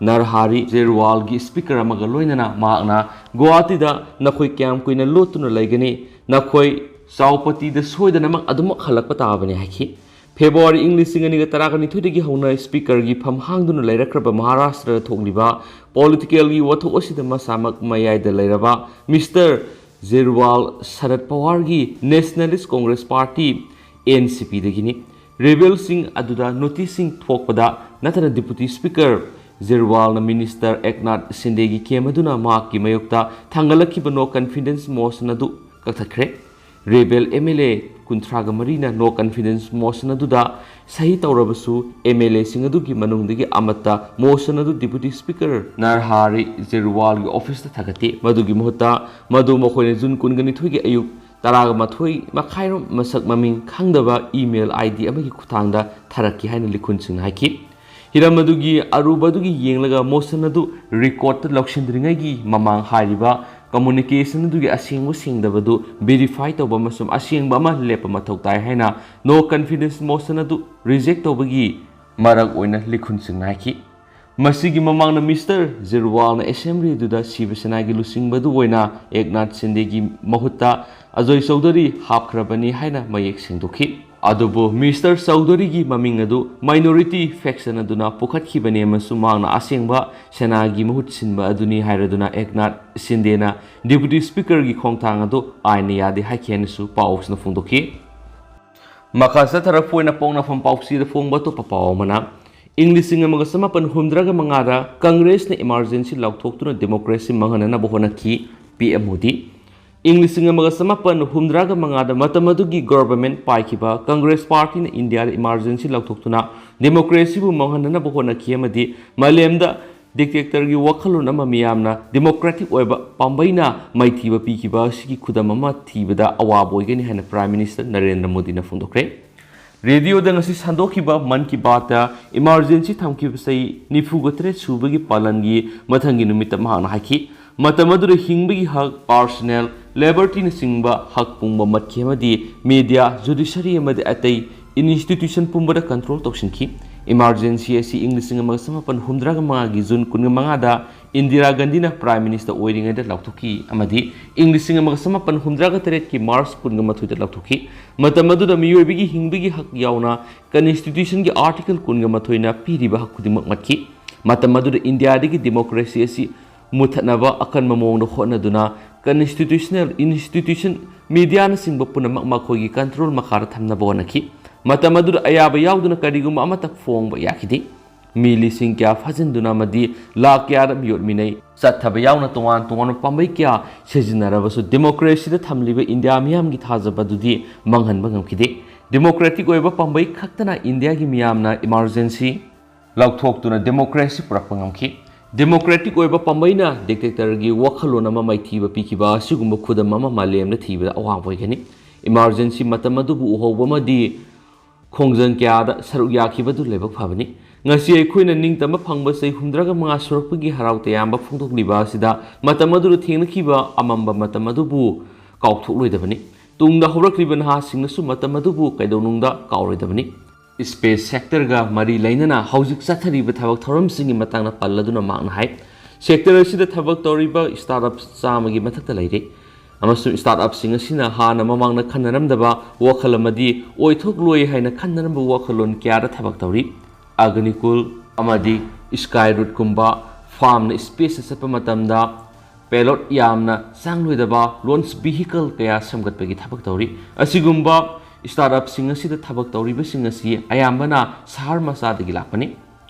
Narhari ꯖꯦꯔꯋꯥꯜꯒꯤ ꯁ꯭ꯄꯤꯀꯔ ꯑꯃꯒ ꯂꯣꯏꯅꯅ ꯃꯍꯥꯛꯅ ꯒꯨꯋꯥꯍꯥꯇꯤꯗ ꯅꯈꯣꯏ ꯀꯌꯥꯝ ꯀꯨꯏꯅ ꯂꯣꯠꯇꯨꯅ ꯂꯩꯒꯅꯤ? ꯅꯈꯣꯏ ꯆꯥꯎꯄꯇꯤꯗ ꯁꯣꯏꯗꯅꯃꯛ ꯑꯗꯨꯃꯛ ꯍꯜꯂꯛꯄ ꯇꯥꯕꯅꯤ ꯍꯥꯏꯈꯤ꯫ ꯐꯦꯕ꯭ꯔꯨꯋꯥꯔꯤ ꯏꯪ ꯂꯤꯁꯤꯡ ꯑꯅꯤꯒ ꯇꯔꯥꯒ ꯅꯤꯊꯣꯏꯗꯒꯤ ꯍꯧꯅ ꯁ꯭ꯄꯤꯀꯔꯒꯤ ꯐꯝ ꯍꯥꯡꯗꯨꯅ ꯂꯩꯔꯛꯈ꯭ꯔꯕ ꯃꯍꯥꯔꯥꯁꯇ꯭ꯔꯗ ꯊꯣꯛꯂꯤꯕ ꯄꯣꯂꯤꯇꯤꯀꯦꯜꯒꯤ ꯋꯥꯊꯣꯛ ꯑꯁꯤꯗ ꯃꯁꯥꯃꯛ ꯃꯌꯥꯏꯗ ꯂꯩꯔꯕ ꯃꯤꯁꯇꯔ ꯖꯦꯔꯋꯥꯜ ꯁꯔꯠ ꯄꯋꯥꯔꯒꯤ nationalist congress party, N C ꯄꯤꯗꯒꯤꯅꯤ꯫ ꯔꯦꯕꯦꯜꯁꯤꯡ ꯑꯗꯨꯗ ꯅꯣꯇꯤꯁꯁꯤꯡ ꯊꯣꯛꯄꯗ ꯅꯠꯇꯅ ꯗꯤꯄꯨꯇꯤ ꯁ꯭ꯄꯤꯀꯔ ꯖꯦꯔꯋꯥꯜꯅ ꯃꯤꯅꯤꯁꯇꯔ ꯑꯦꯛꯅꯥꯊ ꯁꯤꯟꯗꯦꯒꯤ ꯀꯦꯝ ꯑꯗꯨꯅ ꯃꯍꯥꯛꯀꯤ ꯃꯥꯌꯣꯛꯇ ꯊꯥꯡꯒꯠꯂꯛꯈꯤꯕ ꯅꯣ ꯀꯟꯐꯤꯗꯦꯟꯁ ꯃꯣꯁꯟ ꯑꯗꯨ ꯀꯛꯊꯠꯈ꯭ꯔꯦ꯫ ꯔꯦꯕꯦꯜ ꯑꯦꯝ ꯑꯦꯜ ꯑꯦ ꯀꯨꯟꯊ꯭ꯔꯥꯒ ꯃꯔꯤꯅ ꯅꯣ ꯀꯟꯐꯤꯗꯦꯟꯁ ꯃꯣꯁꯟ ꯑꯗꯨꯗ ꯁꯍꯤ ꯇꯧꯔꯕꯁꯨ, ꯑꯦꯝ ꯑꯦꯜ ꯑꯦꯁꯤꯡ ꯑꯗꯨꯒꯤ ꯃꯅꯨꯡꯗꯒꯤ ꯑꯃꯠꯇ ꯃꯣꯁꯟ ꯑꯗꯨ ꯗꯤꯄꯨꯇꯤ ꯁ꯭ꯄꯤꯀꯔ ꯅꯔꯍꯥꯔꯤ ꯖꯦꯔꯋꯥꯜꯒꯤ ꯑꯣꯐꯤꯁꯇ ꯊꯥꯒꯠꯇꯦ꯫ ꯃꯗꯨꯒꯤ ꯃꯍꯨꯠꯇ ꯃꯗꯨ ꯃꯈꯣꯏꯅ ꯖꯨꯟ ꯀꯨꯟꯒ ꯅꯤꯊꯣꯏꯒꯤ ꯑꯌꯨꯛ ꯇꯔꯥꯒ ꯃꯥꯊꯣꯏ ꯃꯈꯥꯏꯔꯣꯝ ꯃꯁꯛ ꯃꯃꯤꯡ ꯈꯪꯗꯕ ꯏꯃꯦꯜ ꯑꯥꯏ ꯗꯤ ꯑꯃꯒꯤ ꯈꯨꯠꯊꯥꯡꯗ ꯊꯥꯔꯛꯈꯤ ꯍꯥꯏꯅ ꯂꯤꯈꯨꯟꯁꯤꯡꯅ ꯍꯥꯏꯈꯤ꯫ ꯍꯤꯔꯝ ꯑꯗꯨꯒꯤ ꯑꯔꯨꯕ ꯑꯗꯨꯒꯤ ꯌꯦꯡꯂꯒ ꯃꯣꯁꯟ ꯑꯗꯨ ꯔꯦꯀꯣꯔꯗꯇ ꯂꯧꯁꯤꯟꯗ꯭ꯔꯤꯉꯩꯒꯤ ꯃꯃꯥꯡ ꯍꯥꯏꯔꯤꯕ ꯀꯝꯃꯨꯅꯤꯀꯦꯁꯟ ꯑꯗꯨꯒꯤ ꯑꯁꯦꯡꯕ ꯁꯦꯡꯗꯕꯗꯨ ꯚꯦꯔꯤꯐꯥꯏ ꯇꯧꯕ ꯑꯃꯁꯨꯡ ꯑꯁꯦꯡꯕ ꯑꯃ ꯂꯦꯞꯄ ꯃꯊꯧ ꯇꯥꯏ ꯍꯥꯏꯅ ꯅꯣ ꯀꯟꯐꯤꯗꯦꯟꯁ ꯃꯣꯁꯟ ꯑꯗꯨ ꯔꯤꯖꯦꯛ ꯇꯧꯕꯒꯤ ꯃꯔꯛ ꯑꯣꯏꯅ ꯂꯤꯈꯨꯟꯁꯤꯡꯅ ꯍꯥꯏꯈꯤ꯫ ꯃꯁꯤꯒꯤ ꯃꯃꯥꯡꯗ ꯃꯤꯁꯇꯔ ꯖꯦꯔꯋꯥꯜꯅ ꯑꯦꯁꯦꯝꯕ꯭ꯂꯤ ꯑꯗꯨꯗ ꯁꯤꯕ ꯁꯦꯅꯥꯒꯤ ꯂꯨꯆꯤꯡꯕ ꯑꯗꯨ ꯑꯣꯏꯅ ꯑꯦꯛꯅꯥꯊ ꯁꯤꯟꯗꯦꯒꯤ ꯃꯍꯨꯠꯇ ꯑꯖꯣꯏ ꯆꯧꯙꯨꯔꯤ ꯍꯥꯞꯈ꯭ꯔꯕꯅꯤ ꯍꯥꯏꯅ ꯃꯌꯦꯛ ꯁꯦꯡꯗꯣꯛꯈꯤ꯫ ꯑꯗꯨꯕꯨ ꯃꯤꯁꯇꯔ ꯆꯧꯙꯨꯔꯤꯒꯤ ꯃꯃꯤꯡ ꯑꯗꯨ ꯃꯥꯏꯅꯣꯔꯤꯇꯤ ꯐꯦꯛꯁꯟ ꯑꯗꯨꯅ ꯄꯨꯈꯠꯈꯤꯕꯅꯤ ꯑꯃꯁꯨꯡ ꯃꯍꯥꯛꯅ ꯑꯁꯦꯡꯕ ꯁꯦꯅꯥꯒꯤ ꯃꯍꯨꯠ ꯁꯤꯟꯕ ꯑꯗꯨꯅꯤ ꯍꯥꯏꯔꯗꯨꯅ ꯑꯦꯛꯅꯥꯊ ꯁꯤꯟꯗꯦꯅ ꯗꯤꯄꯨꯇꯤ ꯁ꯭ꯄꯤꯀꯔꯒꯤ ꯈꯣꯡꯊꯥꯡ ꯑꯗꯨ ꯑꯥꯏꯟꯅ ꯌꯥꯗꯦ ꯍꯥꯏꯈꯤ ꯍꯥꯏꯅꯁꯨ ꯄꯥꯎꯁꯤꯅ ꯐꯣꯡꯗꯣꯛꯈꯤ꯫ ꯃꯈꯥ ꯆꯠꯊꯔꯛꯄ ꯑꯣꯏꯅ ꯄꯣꯛꯅꯐꯝ ꯄꯥꯎꯆꯦꯗ ꯐꯣꯡꯕ ꯑꯇꯣꯞꯄ ꯄꯥꯎ ꯑꯃꯅ, ꯏꯪ ꯂꯤꯁꯤꯡ ꯑꯃꯒ ꯆꯃꯥꯄꯟ ꯍꯨꯝꯗ꯭ꯔꯥꯒ ꯃꯉꯥꯗ ꯀꯪꯒ꯭ꯔꯦꯁꯅ ꯏꯃꯥꯔꯖꯦꯟꯁꯤ ꯂꯥꯎꯊꯣꯛꯇꯨꯅ ꯗꯦꯃꯣꯀ꯭ꯔꯦꯁꯤ ꯃꯥꯡꯍꯟꯅꯅꯕ ꯍꯣꯠꯅꯈꯤ, ꯄꯤ ꯑꯦꯝ ꯃꯣꯗꯤ꯫ ꯏꯪ ꯂꯤꯁꯤꯡ ꯑꯃꯒ ꯆꯃꯥꯄꯟ ꯍꯨꯝꯗ꯭ꯔꯥꯒ ꯃꯉꯥꯗ ꯃꯇꯝ ꯑꯗꯨꯒꯤ ꯒꯣꯚꯔꯟꯃꯦꯟꯠ ꯄꯥꯏꯈꯤꯕ ꯀꯪꯒ꯭ꯔꯦꯁ ꯄꯥꯔꯇꯤꯅ ꯏꯟꯗꯤꯌꯥꯗ ꯏꯃꯥꯔꯖꯦꯟꯁꯤ ꯂꯥꯎꯊꯣꯛꯇꯨꯅ ꯗꯦꯃꯣꯀ꯭ꯔꯦꯁꯤꯕꯨ ꯃꯥꯡꯍꯟꯅꯅꯕ ꯍꯣꯠꯅꯈꯤ ꯑꯃꯗꯤ ꯃꯥꯂꯦꯝꯗ ꯗꯤꯛꯇꯦꯇꯔꯒꯤ ꯋꯥꯈꯜꯂꯣꯟ ꯑꯃ ꯃꯤꯌꯥꯝꯅ ꯗꯦꯃꯣꯀ꯭ꯔꯦꯇꯤꯛ ꯑꯣꯏꯕ ꯄꯥꯝꯕꯩꯅ ꯃꯥꯏꯊꯤꯕ ꯄꯤꯈꯤꯕ ꯑꯁꯤꯒꯤ ꯈꯨꯗꯝ ꯑꯃ ꯊꯤꯕꯗ ꯑꯋꯥꯕ ꯑꯣꯏꯒꯅꯤ ꯍꯥꯏꯅ ꯄ꯭ꯔꯥꯏꯝ ꯃꯤꯅꯤꯁꯇꯔ ꯅꯔꯦꯟꯗ꯭ꯔ ꯃꯣꯗꯤꯅ ꯐꯣꯡꯗꯣꯛꯈ꯭ꯔꯦ꯫ ꯔꯦꯗꯤꯑꯣꯗ ꯉꯁꯤ ꯁꯟꯗꯣꯛꯈꯤꯕ ꯃꯟ ꯀꯤ ꯕꯥꯠꯇ ꯏꯃꯥꯔꯖꯦꯟꯁꯤ ꯊꯝꯈꯤꯕ ꯆꯍꯤ ꯅꯤꯐꯨꯒ ꯇꯔꯦꯠ ꯁꯨꯕꯒꯤ ꯄꯥꯂꯟꯒꯤ ꯃꯊꯪꯒꯤ ꯅꯨꯃꯤꯠꯇ ꯃꯍꯥꯛꯅ ꯍꯥꯏꯈꯤ, ꯃꯇꯝ ꯑꯗꯨꯗ ꯍꯤꯡꯕꯒꯤ ꯍꯛ, ꯄꯥꯔꯁꯣꯅꯦꯜ ꯂꯤꯕꯔꯇꯤꯅꯆꯤꯡꯕ ꯍꯛ ꯄꯨꯝꯕ ꯃꯠꯈꯤ ꯑꯃꯗꯤ ꯃꯤꯗꯤꯌꯥ, ꯖꯨꯗꯤꯁꯔꯤ ꯑꯃꯗꯤ ꯑꯇꯩ ꯏꯟꯁꯇꯤꯇ꯭ꯌꯨꯁꯟ ꯄꯨꯝꯕꯗ ꯀꯟꯇ꯭ꯔꯣꯜ ꯇꯧꯁꯤꯟꯈꯤ꯫ Emergency ꯑꯁꯤ ꯏꯪ ꯂꯤꯁꯤꯡ ꯑꯃꯒ ꯆꯃꯥꯄꯟ ꯍꯨꯝꯗ꯭ꯔꯥꯒ ꯃꯉꯥꯒꯤ ꯖꯨꯟ ꯀꯨꯟꯒ ꯃꯉꯥꯗ ꯏꯟꯗꯤꯔꯥ ꯒꯥꯟꯙꯤꯅ Prime Minister ꯑꯣꯏꯔꯤꯉꯩꯗ ꯂꯥꯎꯊꯣꯛꯈꯤ ꯑꯃꯗꯤ ꯏꯪ ꯂꯤꯁꯤꯡ ꯑꯃꯒ ꯆꯃꯥꯄꯟ ꯍꯨꯝꯗ꯭ꯔꯥꯒ ꯇꯔꯦꯠꯀꯤ March ꯀꯨꯟꯒ ꯃꯥꯊꯣꯏꯗ ꯂꯥꯎꯊꯣꯛꯈꯤ꯫ ꯃꯇꯝ ꯑꯗꯨꯗ ꯃꯤꯑꯣꯏꯕꯒꯤ ꯍꯤꯡꯕꯒꯤ ꯍꯛ ꯌꯥꯎꯅ Constitution ꯒꯤ Article ꯀꯨꯟꯒ ꯃꯥꯊꯣꯏꯅ ꯄꯤꯔꯤꯕ ꯍꯛ ꯈꯨꯗꯤꯡꯃꯛ ꯃꯠꯈꯤ꯫ ꯃꯇꯝ ꯑꯗꯨꯗ ꯏꯟꯗꯤꯌꯥꯗꯒꯤ democracy ꯑꯁꯤ ꯃꯨꯊꯠꯅꯕ ꯑꯀꯟꯕ ꯃꯑꯣꯡꯗ ꯍꯣꯠꯅꯗꯨꯅ constitutional institution, media ꯅꯆꯤꯡꯕ ꯄꯨꯝꯅꯃꯛ ꯃꯈꯣꯏꯒꯤ control ꯃꯈꯥꯗ ꯊꯝꯅꯕ ꯍꯣꯠꯅꯈꯤ꯫ ꯃꯇꯝ ꯑꯗꯨꯗ ꯑꯌꯥꯕ ꯌꯥꯎꯗꯅ ꯀꯔꯤꯒꯨꯝꯕ ꯑꯃꯠꯇ ꯐꯣꯡꯕ ꯌꯥꯈꯤꯗꯦ꯫ ꯃꯤ ꯂꯤꯁꯤꯡ ꯀꯌꯥ ꯐꯥꯖꯤꯟꯗꯨꯅ ꯑꯃꯗꯤ ꯂꯥꯈ ꯀꯌꯥꯗ ꯃꯤꯑꯣꯠ ꯃꯤꯅꯩ ꯆꯠꯊꯕ ꯌꯥꯎꯅ ꯇꯣꯉꯥꯟ ꯇꯣꯉꯥꯟꯕ ꯄꯥꯝꯕꯩ ꯀꯌꯥ ꯁꯤꯖꯤꯟꯅꯔꯕꯁꯨ democracy ꯗ ꯊꯝꯂꯤꯕ ꯏꯟꯗꯤꯌꯥ ꯃꯤꯌꯥꯝꯒꯤ ꯊꯥꯖꯕ ꯑꯗꯨꯗꯤ ꯃꯥꯡꯍꯟꯕ ꯉꯝꯈꯤꯗꯦ꯫ Democratic ꯑꯣꯏꯕ ꯄꯥꯝꯕꯩ ꯈꯛꯇꯅ ꯏꯟꯗꯤꯌꯥꯒꯤ ꯃꯤꯌꯥꯝꯅ emergency ꯂꯧꯊꯣꯛꯇꯨꯅ democracy ꯄꯨꯔꯛꯄ ꯉꯝꯈꯤ꯫ Democratic ꯑꯣꯏꯕ ꯄꯥꯝꯕꯩꯅ dictator ꯒꯤ ꯋꯥꯈꯜꯂꯣꯟ ꯑꯃ ꯃꯥꯏꯊꯤꯕ ꯄꯤꯈꯤꯕ ꯑꯁꯤꯒꯨꯝꯕ ꯈꯨꯗꯝ ꯑꯃ ꯃꯥꯂꯦꯝꯗ ꯊꯤꯕꯗ ꯑꯋꯥꯕ ꯑꯣꯏꯒꯅꯤ꯫ Emergency ꯃꯇꯝ ꯑꯗꯨꯕꯨ ꯎꯍꯧꯕ ꯑꯃꯗꯤ ꯈꯣꯡꯖꯪ ꯀꯌꯥꯗ ꯁꯔꯨꯛ ꯌꯥꯈꯤꯕꯗꯨ ꯂꯥꯏꯕꯛ ꯐꯕꯅꯤ꯫ ꯉꯁꯤ ꯑꯩꯈꯣꯏꯅ ꯅꯤꯡꯇꯝꯕ ꯐꯪꯕ ꯆꯍꯤ ꯍꯨꯝꯗ꯭ꯔꯥꯒ ꯃꯉꯥ ꯁꯨꯔꯛꯄꯒꯤ ꯍꯔꯥꯎ ꯇꯌꯥꯝꯕ ꯐꯣꯡꯗꯣꯛꯂꯤꯕ ꯑꯁꯤꯗ ꯃꯇꯝ ꯑꯗꯨꯗ ꯊꯦꯡꯅꯈꯤꯕ ꯑꯃꯝꯕ ꯃꯇꯝ ꯑꯗꯨꯕꯨ ꯀꯥꯎꯊꯣꯛꯂꯣꯏꯗꯕꯅꯤ꯫ ꯇꯨꯡꯗ ꯍꯧꯔꯛꯂꯤꯕ ꯅꯍꯥꯁꯤꯡꯅꯁꯨ ꯃꯇꯝ ꯑꯗꯨꯕꯨ ꯀꯩꯗꯧꯅꯨꯡꯗ ꯀꯥꯎꯔꯣꯏꯗꯕꯅꯤ꯫ Space sector ꯒ ꯃꯔꯤ ꯂꯩꯅꯅ ꯍꯧꯖꯤꯛ ꯆꯠꯊꯔꯤꯕ ꯊꯕꯛ ꯊꯧꯔꯝꯁꯤꯡꯒꯤ ꯃꯇꯥꯡꯗ ꯄꯜꯂꯗꯨꯅ ꯃꯍꯥꯛꯅ ꯍꯥꯏ, sector ꯑꯁꯤꯗ ꯊꯕꯛ ꯇꯧꯔꯤꯕ startup ꯆꯥꯝꯃꯒꯤ ꯃꯊꯛꯇ ꯂꯩꯔꯦ ꯑꯃꯁꯨꯡ startup ꯁꯤꯡ ꯑꯁꯤꯅ ꯍꯥꯟꯅ ꯃꯃꯥꯡꯗ ꯈꯟꯅꯔꯝꯗꯕ ꯋꯥꯈꯜ ꯑꯃꯗꯤ ꯑꯣꯏꯊꯣꯛꯂꯣꯏ ꯍꯥꯏꯅ ꯈꯟꯅꯔꯝꯕ ꯋꯥꯈꯜꯂꯣꯟ ꯀꯌꯥꯗ ꯊꯕꯛ ꯇꯧꯔꯤ꯫ Agnikul ꯑꯃꯗꯤ Skyroot ꯀꯨꯝꯕ firm ꯅ space ꯇ ꯆꯠꯄ ꯃꯇꯝꯗ payload ꯌꯥꯝꯅ ꯆꯪꯂꯣꯏꯗꯕ launch vehicle ꯀꯌꯥ ꯁꯦꯝꯒꯠꯄꯒꯤ ꯊꯕꯛ ꯇꯧꯔꯤ꯫ ꯑꯁꯤꯒꯨꯝꯕ startup ꯁꯤꯡ ꯑꯁꯤꯗ ꯊꯕꯛ ꯇꯧꯔꯤꯕꯁꯤꯡ ꯑꯁꯤ ꯑꯌꯥꯝꯕꯅ ꯁꯍꯔ ꯃꯆꯥꯗꯒꯤ ꯂꯥꯛꯄꯅꯤ꯫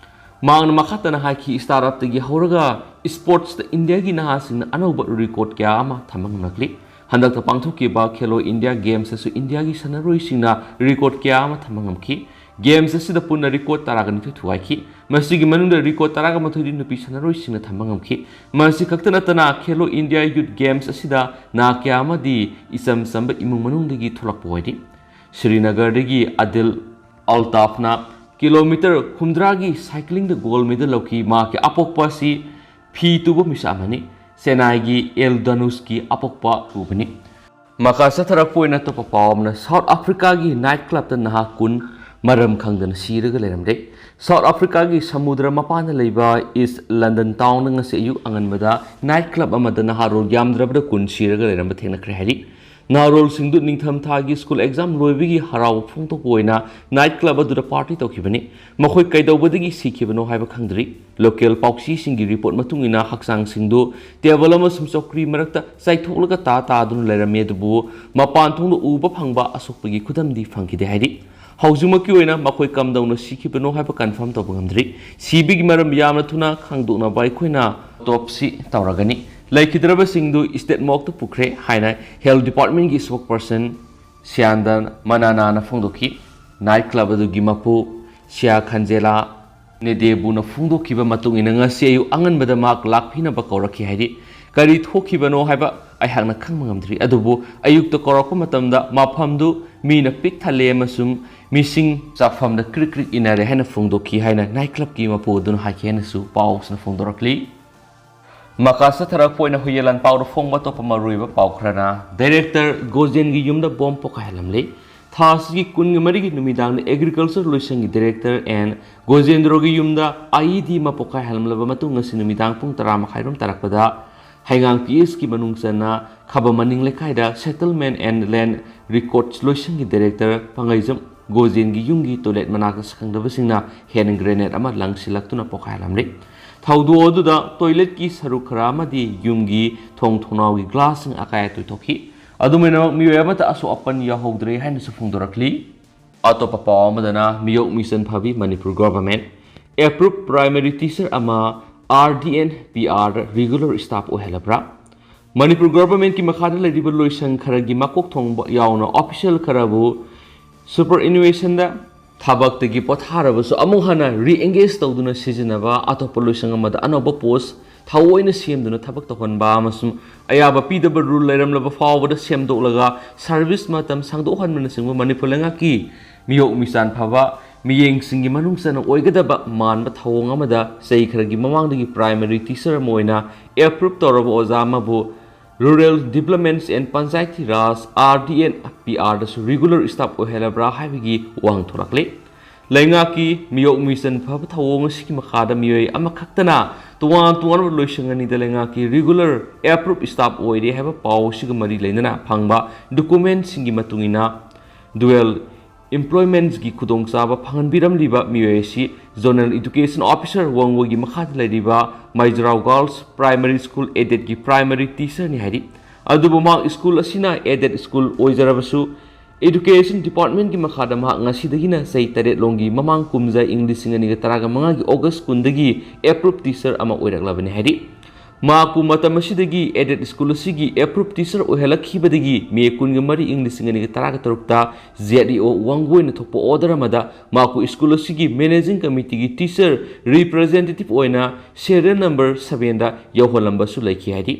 ꯃꯍꯥꯛꯅ ꯃꯈꯥ ꯇꯥꯅ ꯍꯥꯏꯈꯤ, startup ꯇꯒꯤ ꯍꯧꯔꯒ sports ꯇ ꯏꯟꯗꯤꯌꯥꯒꯤ ꯅꯍꯥꯁꯤꯡꯅ ꯑꯅꯧꯕ record ꯀꯌꯥ ꯑꯃ ꯊꯝꯕ ꯉꯝꯂꯛꯂꯤ꯫ ꯍꯟꯗꯛꯇ ꯄꯥꯡꯊꯣꯛꯈꯤꯕ Khelo India Games ꯇꯁꯨ ꯏꯟꯗꯤꯌꯥꯒꯤ ꯁꯥꯟꯅꯔꯣꯏꯁꯤꯡꯅ record ꯀꯌꯥ ꯑꯃ ꯊꯝꯕ ꯉꯝꯈꯤ꯫ Games ꯑꯁꯤꯗ ꯄꯨꯟꯅ record ꯇꯔꯥꯒ ꯅꯤꯊꯣꯏ ꯊꯨꯒꯥꯏꯈꯤ꯫ ꯃꯁꯤꯒꯤ ꯃꯅꯨꯡꯗ record ꯇꯔꯥꯒ ꯃꯥꯊꯣꯏꯗꯤ ꯅꯨꯄꯤ ꯁꯥꯟꯅꯔꯣꯏꯁꯤꯡꯅ ꯊꯝꯕ ꯉꯝꯈꯤ꯫ ꯃꯁꯤ ꯈꯛꯇ ꯅꯠꯇꯅ Khelo India Youth Games ꯑꯁꯤꯗ ꯅꯍꯥ ꯀꯌꯥ ꯑꯃꯗꯤ ꯏꯆꯝ ꯆꯝꯕ ꯏꯃꯨꯡ ꯃꯅꯨꯡꯗꯒꯤ ꯊꯣꯛꯂꯛꯄ ꯑꯣꯏꯔꯤ꯫ ꯁ꯭ꯔꯤꯅꯒꯔꯗꯒꯤ ꯑꯗꯤꯜ ꯑꯜꯇꯥꯐꯅ kilometre ꯍꯨꯝꯗ꯭ꯔꯥꯒꯤ cycling ꯗ gold medal ꯂꯧꯈꯤ꯫ ꯃꯍꯥꯛꯀꯤ ꯑꯄꯣꯛꯄ ꯑꯁꯤ ꯐꯤ ꯇꯨꯕ ꯃꯤꯁꯛ ꯑꯃꯅꯤ꯫ ꯆꯦꯟꯅꯥꯏꯒꯤ ꯑꯦꯜ ꯗꯅꯨꯁꯀꯤ ꯑꯄꯣꯛꯄ ꯇꯨꯕꯅꯤ꯫ ꯃꯈꯥ ꯆꯠꯊꯔꯛꯄ ꯑꯣꯏꯅ ꯑꯇꯣꯞꯄ ꯄꯥꯎ ꯑꯃꯅ, South Africa ꯒꯤ night club ꯇ ꯅꯍꯥ ꯀꯨꯟ ꯃꯔꯝ ꯈꯪꯗꯅ ꯁꯤꯔꯒ ꯂꯩꯔꯝꯂꯦ꯫ ꯁꯥꯎꯠ ꯑꯐ꯭ꯔꯤꯀꯥꯒꯤ ꯁꯃꯨꯗ꯭ꯔ ꯃꯄꯥꯟꯗ ꯂꯩꯕ ꯏꯁ ꯂꯟꯗꯟ ꯇꯥꯎꯟꯗ ꯉꯁꯤ ꯑꯌꯨꯛ ꯑꯉꯟꯕꯗ ꯅꯥꯏꯠ ꯀ꯭ꯂꯕ ꯑꯃꯗ ꯅꯍꯥꯔꯣꯜ ꯌꯥꯝꯗ꯭ꯔꯕꯗ ꯀꯨꯟ ꯁꯤꯔꯒ ꯂꯩꯔꯝꯕ ꯊꯦꯡꯅꯈ꯭ꯔꯦ ꯍꯥꯏꯔꯤ꯫ ꯅꯍꯥꯔꯣꯜꯁꯤꯡꯗꯨ ꯅꯤꯡꯊꯝꯊꯥꯒꯤ ꯁ꯭ꯀꯨꯜ ꯑꯦꯛꯖꯥꯝ ꯂꯣꯏꯕꯒꯤ ꯍꯔꯥꯎꯕ ꯐꯣꯡꯗꯣꯛꯄ ꯑꯣꯏꯅ ꯅꯥꯏꯠ ꯀ꯭ꯂꯕ ꯑꯗꯨꯗ ꯄꯥꯔꯇꯤ ꯇꯧꯈꯤꯕꯅꯤ꯫ ꯃꯈꯣꯏ ꯀꯩꯗꯧꯕꯗꯒꯤ ꯁꯤꯈꯤꯕꯅꯣ ꯍꯥꯏꯕ ꯈꯪꯗ꯭ꯔꯤ꯫ ꯂꯣꯀꯦꯜ ꯄꯥꯎꯆꯦꯁꯤꯡꯒꯤ ꯔꯤꯄꯣꯔꯠ ꯃꯇꯨꯡ ꯏꯟꯅ ꯍꯛꯆꯥꯡꯁꯤꯡꯗꯨ ꯇꯦꯕꯜ ꯑꯃꯁꯨꯡ ꯆꯧꯀ꯭ꯔꯤ ꯃꯔꯛꯇ ꯆꯥꯏꯊꯣꯛꯂꯒ ꯇꯥ ꯇꯥꯗꯨꯅ ꯂꯩꯔꯝꯃꯤ, ꯑꯗꯨꯕꯨ ꯃꯄꯥꯟ ꯊꯣꯡꯗ ꯎꯕ ꯐꯪꯕ ꯑꯁꯣꯛꯄꯒꯤ ꯈꯨꯗꯝꯗꯤ ꯐꯪꯈꯤꯗꯦ ꯍꯥꯏꯔꯤ꯫ ꯍꯧꯖꯤꯛꯃꯛꯀꯤ ꯑꯣꯏꯅ ꯃꯈꯣꯏ ꯀꯝꯗꯧꯅ ꯁꯤꯈꯤꯕꯅꯣ ꯍꯥꯏꯕ ꯀꯟꯐꯥꯔꯝ ꯇꯧꯕ ꯉꯝꯗ꯭ꯔꯤ꯫ ꯁꯤꯕꯒꯤ ꯃꯔꯝ ꯌꯥꯝꯅ ꯊꯨꯅ ꯈꯪꯗꯣꯛꯅꯕ ꯑꯩꯈꯣꯏꯅ ꯑꯣꯇꯣꯞꯁꯤ ꯇꯧꯔꯒꯅꯤ꯫ ꯂꯩꯈꯤꯗ꯭ꯔꯕꯁꯤꯡꯗꯨ ꯏꯁꯇꯦꯠ ꯃꯣꯔꯒꯇ ꯄꯨꯈ꯭ꯔꯦ ꯍꯥꯏꯅ ꯍꯦꯜꯊ ꯗꯤꯄꯥꯔꯠꯃꯦꯟꯒꯤ ꯁ꯭ꯄꯣꯛꯄꯔꯁꯟ ꯁꯤꯌꯥꯟꯗꯟ ꯃꯅꯥꯅꯥꯅ ꯐꯣꯡꯗꯣꯛꯈꯤ꯫ ꯅꯥꯏꯠ ꯀ꯭ꯂꯕ ꯑꯗꯨꯒꯤ ꯃꯄꯨ ꯁꯤꯌꯥ ꯈꯟꯖꯦꯂꯥ ꯅꯦꯗꯦꯕꯨꯅ ꯐꯣꯡꯗꯣꯛꯈꯤꯕ ꯃꯇꯨꯡ ꯏꯟꯅ ꯉꯁꯤ ꯑꯌꯨꯛ ꯑꯉꯟꯕꯗ ꯃꯍꯥꯛ ꯂꯥꯛꯄꯤꯅꯕ ꯀꯧꯔꯛꯈꯤ ꯍꯥꯏꯔꯤ꯫ ꯀꯔꯤ ꯊꯣꯛꯈꯤꯕꯅꯣ ꯍꯥꯏꯕ ꯑꯩꯍꯥꯛꯅ ꯈꯪꯕ ꯉꯝꯗ꯭ꯔꯤ, ꯑꯗꯨꯕꯨ ꯑꯌꯨꯛꯇ ꯀꯧꯔꯛꯄ ꯃꯇꯝꯗ ꯃꯐꯝꯗꯨ ꯃꯤꯅ ꯄꯤꯛ ꯊꯜꯂꯦ ꯑꯃꯁꯨꯡ ꯃꯤꯁꯤꯡ ꯆꯥꯐꯝꯗ ꯀ꯭ꯔꯤꯛ ꯀ꯭ꯔꯤꯛ ꯏꯟꯅꯔꯦ ꯍꯥꯏꯅ ꯐꯣꯡꯗꯣꯛꯈꯤ ꯍꯥꯏꯅ ꯅꯥꯏꯠ ꯀ꯭ꯂꯕꯀꯤ ꯃꯄꯨ ꯑꯗꯨꯅ ꯍꯥꯏꯈꯤ ꯍꯥꯏꯅꯁꯨ ꯄꯥꯎꯁꯤꯅ ꯐꯣꯡꯗꯣꯔꯛꯂꯤ꯫ ꯃꯈꯥ ꯆꯠꯊꯔꯛꯄ ꯑꯣꯏꯅ ꯍꯨꯏꯌꯦꯟ ꯂꯥꯟꯄꯥꯎꯗ ꯐꯣꯡꯕ ꯑꯇꯣꯞꯄ ꯃꯔꯨꯑꯣꯏꯕ ꯄꯥꯎ ꯈꯔꯅ, ꯗꯥꯏꯔꯦꯛꯇꯔ ꯒꯣꯖꯦꯟꯒꯤ ꯌꯨꯝꯗ ꯕꯣꯝ ꯄꯣꯈꯥꯏꯍꯜꯂꯝꯂꯦ꯫ ꯊꯥ ꯑꯁꯤꯒꯤ ꯀꯨꯟꯒ ꯃꯔꯤꯒꯤ ꯅꯨꯃꯤꯗꯥꯡꯗ ꯑꯦꯒ꯭ꯔꯤꯀꯜꯆꯔ ꯂꯣꯏꯁꯪꯒꯤ ꯗꯥꯏꯔꯦꯛꯇꯔ ꯑꯦꯟ ꯒꯣꯖꯦꯟꯗ꯭ꯔꯣꯒꯤ ꯌꯨꯝꯗ ꯑꯥꯏꯏꯗꯤ ꯑꯃ ꯄꯣꯈꯥꯏꯍꯜꯂꯝꯂꯕ ꯃꯇꯨꯡ ꯉꯁꯤ ꯅꯨꯃꯤꯗꯥꯡ ꯄꯨꯡ ꯇꯔꯥ ꯃꯈꯥꯏꯔꯣꯝ ꯇꯥꯔꯛꯄꯗ ꯍꯩꯉꯥꯡ ꯄꯤ ꯑꯦꯁꯀꯤ ꯃꯅꯨꯡ ꯆꯟꯅ ꯈꯕ ꯃꯅꯤꯡ ꯂꯩꯀꯥꯏꯗ Settlement and Land Records ꯂꯣꯏꯁꯪꯒꯤ ꯗꯥꯏꯔꯦꯛꯇꯔ ꯄꯥꯡꯒꯩꯖꯝ ꯒꯣꯖꯦꯟꯒꯤ ꯌꯨꯝꯒꯤ ꯇꯣꯏꯂꯦꯠ ꯃꯅꯥꯛꯇ ꯁꯛꯈꯪꯗꯕꯁꯤꯡꯅ ꯍꯦꯟ ꯒ꯭ꯔꯦꯅꯦꯗ ꯑꯃ ꯂꯪꯁꯤꯜꯂꯛꯇꯨꯅ ꯄꯣꯈꯥꯏꯍꯜꯂꯝꯂꯦ꯫ ꯊꯧꯗꯣꯛ ꯑꯗꯨꯗ ꯇꯣꯏꯂꯦꯠꯀꯤ ꯁꯔꯨꯛ ꯈꯔ ꯑꯃꯗꯤ ꯌꯨꯝꯒꯤ ꯊꯣꯡ ꯊꯣꯡꯅꯥꯎꯒꯤ ꯒ꯭ꯂꯥꯁꯁꯤꯡ ꯑꯀꯥꯏ ꯑꯇꯣꯏ ꯊꯣꯛꯈꯤ꯫ ꯑꯗꯨꯝ ꯑꯣꯏꯅꯃꯛ, ꯃꯤꯑꯣꯏ ꯑꯃꯠꯇ ꯑꯁꯣꯛ ꯑꯄꯟ ꯌꯥꯎꯍꯧꯗ꯭ꯔꯦ ꯍꯥꯏꯅꯁꯨ ꯐꯣꯡꯗꯣꯔꯛꯂꯤ꯫ ꯑꯇꯣꯞꯄ ꯄꯥꯎ ꯑꯃꯗꯅ, ꯃꯤꯌꯣꯛ ꯃꯤꯆꯟ ꯐꯕꯤ Manipur government approve primary teacher ꯑꯃ ꯑꯥꯔ ꯗꯤ ꯑꯦꯟ ꯄꯤ ꯑꯥꯔꯗ ꯔꯤꯒꯨꯂꯔ ꯁ꯭ꯇꯥꯐ ꯑꯣꯏꯍꯜꯂꯕ꯭ꯔꯥ? ꯃꯅꯤꯄꯨꯔ ꯒꯣꯚꯔꯟꯃꯦꯟꯠꯀꯤ ꯃꯈꯥꯗ ꯂꯩꯔꯤꯕ ꯂꯣꯏꯁꯪ ꯈꯔꯒꯤ ꯃꯀꯣꯛ ꯊꯣꯡꯕ ꯌꯥꯎꯅ ꯑꯣꯐꯤꯁꯤꯌꯦꯜ ꯈꯔꯕꯨ ꯁꯨꯄꯔ ꯑꯦꯅꯨꯋꯦꯁꯟꯗ ꯊꯕꯛꯇꯒꯤ ꯄꯣꯊꯥꯔꯕꯁꯨ ꯑꯃꯨꯛ ꯍꯟꯅ ꯔꯤꯑꯦꯡꯒꯦꯖ ꯇꯧꯗꯨꯅ ꯁꯤꯖꯤꯟꯅꯕ, ꯑꯇꯣꯞꯄ ꯂꯣꯏꯁꯪ ꯑꯃꯗ ꯑꯅꯧꯕ ꯄꯣꯁ ꯊꯑꯣꯏꯅ ꯁꯦꯝꯗꯨꯅ ꯊꯕꯛ ꯇꯧꯍꯟꯕ ꯑꯃꯁꯨꯡ ꯑꯌꯥꯕ ꯄꯤꯗꯕ ꯔꯨꯜ ꯂꯩꯔꯝꯂꯕ ꯐꯥꯎꯕꯗ ꯁꯦꯝꯗꯣꯛꯂꯒ ꯁꯔꯚꯤꯁ ꯃꯇꯝ ꯁꯥꯡꯗꯣꯛꯍꯟꯕꯅꯆꯤꯡꯕ ꯃꯅꯤꯄꯨꯔ ꯂꯩꯉꯥꯛꯀꯤ ꯃꯤꯌꯣꯛ ꯃꯤꯆꯥꯟ ꯐꯕ ꯃꯤꯠꯌꯦꯡꯁꯤꯡꯒꯤ ꯃꯅꯨꯡ ꯆꯟꯅ ꯑꯣꯏꯒꯗꯕ ꯃꯥꯟꯕ ꯊꯧꯑꯣꯡ ꯑꯃꯗ ꯆꯍꯤ ꯈꯔꯒꯤ ꯃꯃꯥꯡꯗꯒꯤ ꯄ꯭ꯔꯥꯏꯃꯔꯤ ꯇꯤꯆꯔ ꯑꯃ ꯑꯣꯏꯅ ꯑꯦꯄ꯭ꯔꯨꯞ ꯇꯧꯔꯕ ꯑꯣꯖꯥ ꯑꯃꯕꯨ Rural Developments and Panchayati Raj, R D N P R ꯗꯁꯨ ꯔꯤꯒꯨꯂꯔ ꯁ꯭ꯇꯥꯐ ꯑꯣꯏꯍꯜꯂꯕ꯭ꯔꯥ ꯍꯥꯏꯕꯒꯤ ꯋꯥꯍꯪ ꯊꯣꯛꯂꯛꯂꯤ꯫ ꯂꯩꯉꯥꯛꯀꯤ ꯃꯤꯑꯣꯛ ꯃꯤꯆꯟ ꯐꯕ ꯊꯧꯑꯣꯡ ꯑꯁꯤꯒꯤ ꯃꯈꯥꯗ ꯃꯤꯑꯣꯏ ꯑꯃꯈꯛꯇꯅ ꯇꯣꯉꯥꯟ ꯇꯣꯉꯥꯟꯕ ꯂꯣꯏꯁꯪ ꯑꯅꯤꯗ ꯂꯩꯉꯥꯛꯀꯤ regular approved staff ꯑꯣꯏꯔꯦ ꯍꯥꯏꯕ ꯄꯥꯎ ꯑꯁꯤꯒ ꯃꯔꯤ ꯂꯩꯅꯅ ꯐꯪꯕ documentꯁꯤꯡꯒꯤ ꯃꯇꯨꯡ ꯏꯟꯅ dual employmentsꯀꯤ ꯈꯨꯗꯣꯡꯆꯥꯕ ꯐꯪꯍꯟꯕꯤꯔꯝꯂꯤꯕ ꯃꯤꯑꯣꯏ ꯑꯁꯤ Zonal Education Officer ꯋꯥꯡꯒꯣꯏꯒꯤ ꯃꯈꯥꯗ ꯂꯩꯔꯤꯕ ꯃꯩꯖꯔꯥꯎ Girls Primary School aidedꯀꯤ primary teacherꯅꯤ ꯍꯥꯏꯔꯤ꯫ ꯑꯗꯨꯕꯨ ꯃꯍꯥꯛ ꯁ꯭ꯀꯨꯜ ꯑꯁꯤꯅ aided ꯁ꯭ꯀꯨꯜ ꯑꯣꯏꯖꯔꯕꯁꯨ, Education Departmentꯀꯤ ꯃꯈꯥꯗ ꯃꯍꯥꯛ ꯉꯁꯤꯗꯒꯤꯅ ꯆꯍꯤ ꯇꯔꯦꯠ ꯂꯣꯝꯒꯤ ꯃꯃꯥꯡ ꯀꯨꯝꯖꯥ ꯏꯪ ꯂꯤꯁꯤꯡ ꯑꯅꯤꯒ ꯇꯔꯥꯒ ꯃꯉꯥꯒꯤ August ꯀꯨꯟꯗꯒꯤ approved teacher ꯑꯃ ꯑꯣꯏꯔꯛꯂꯕꯅꯤ ꯍꯥꯏꯔꯤ꯫ ꯃꯍꯥꯛꯄꯨ ꯃꯇꯝ ꯑꯁꯤꯗꯒꯤ aided ꯁ꯭ꯀꯨꯜ ꯑꯁꯤꯒꯤ approved teacher ꯑꯣꯏꯍꯜꯂꯛꯈꯤꯕꯗꯒꯤ ꯃꯦ ꯀꯨꯟꯒ ꯃꯔꯤ ꯏꯪ ꯂꯤꯁꯤꯡ ꯑꯅꯤꯒ ꯇꯔꯥꯒ ꯇꯔꯨꯛꯇ Z E O ꯋꯥꯡꯒꯣꯏꯅ ꯊꯣꯛꯄ order ꯑꯃꯗ ꯃꯍꯥꯛꯄꯨ ꯁ꯭ꯀꯨꯜ ꯑꯁꯤꯒꯤ managing committeeꯒꯤ teacher representative ꯑꯣꯏꯅ serial number sevenꯗ ꯌꯧꯍꯜꯂꯝꯕꯁꯨ ꯂꯩꯈꯤ ꯍꯥꯏꯔꯤ꯫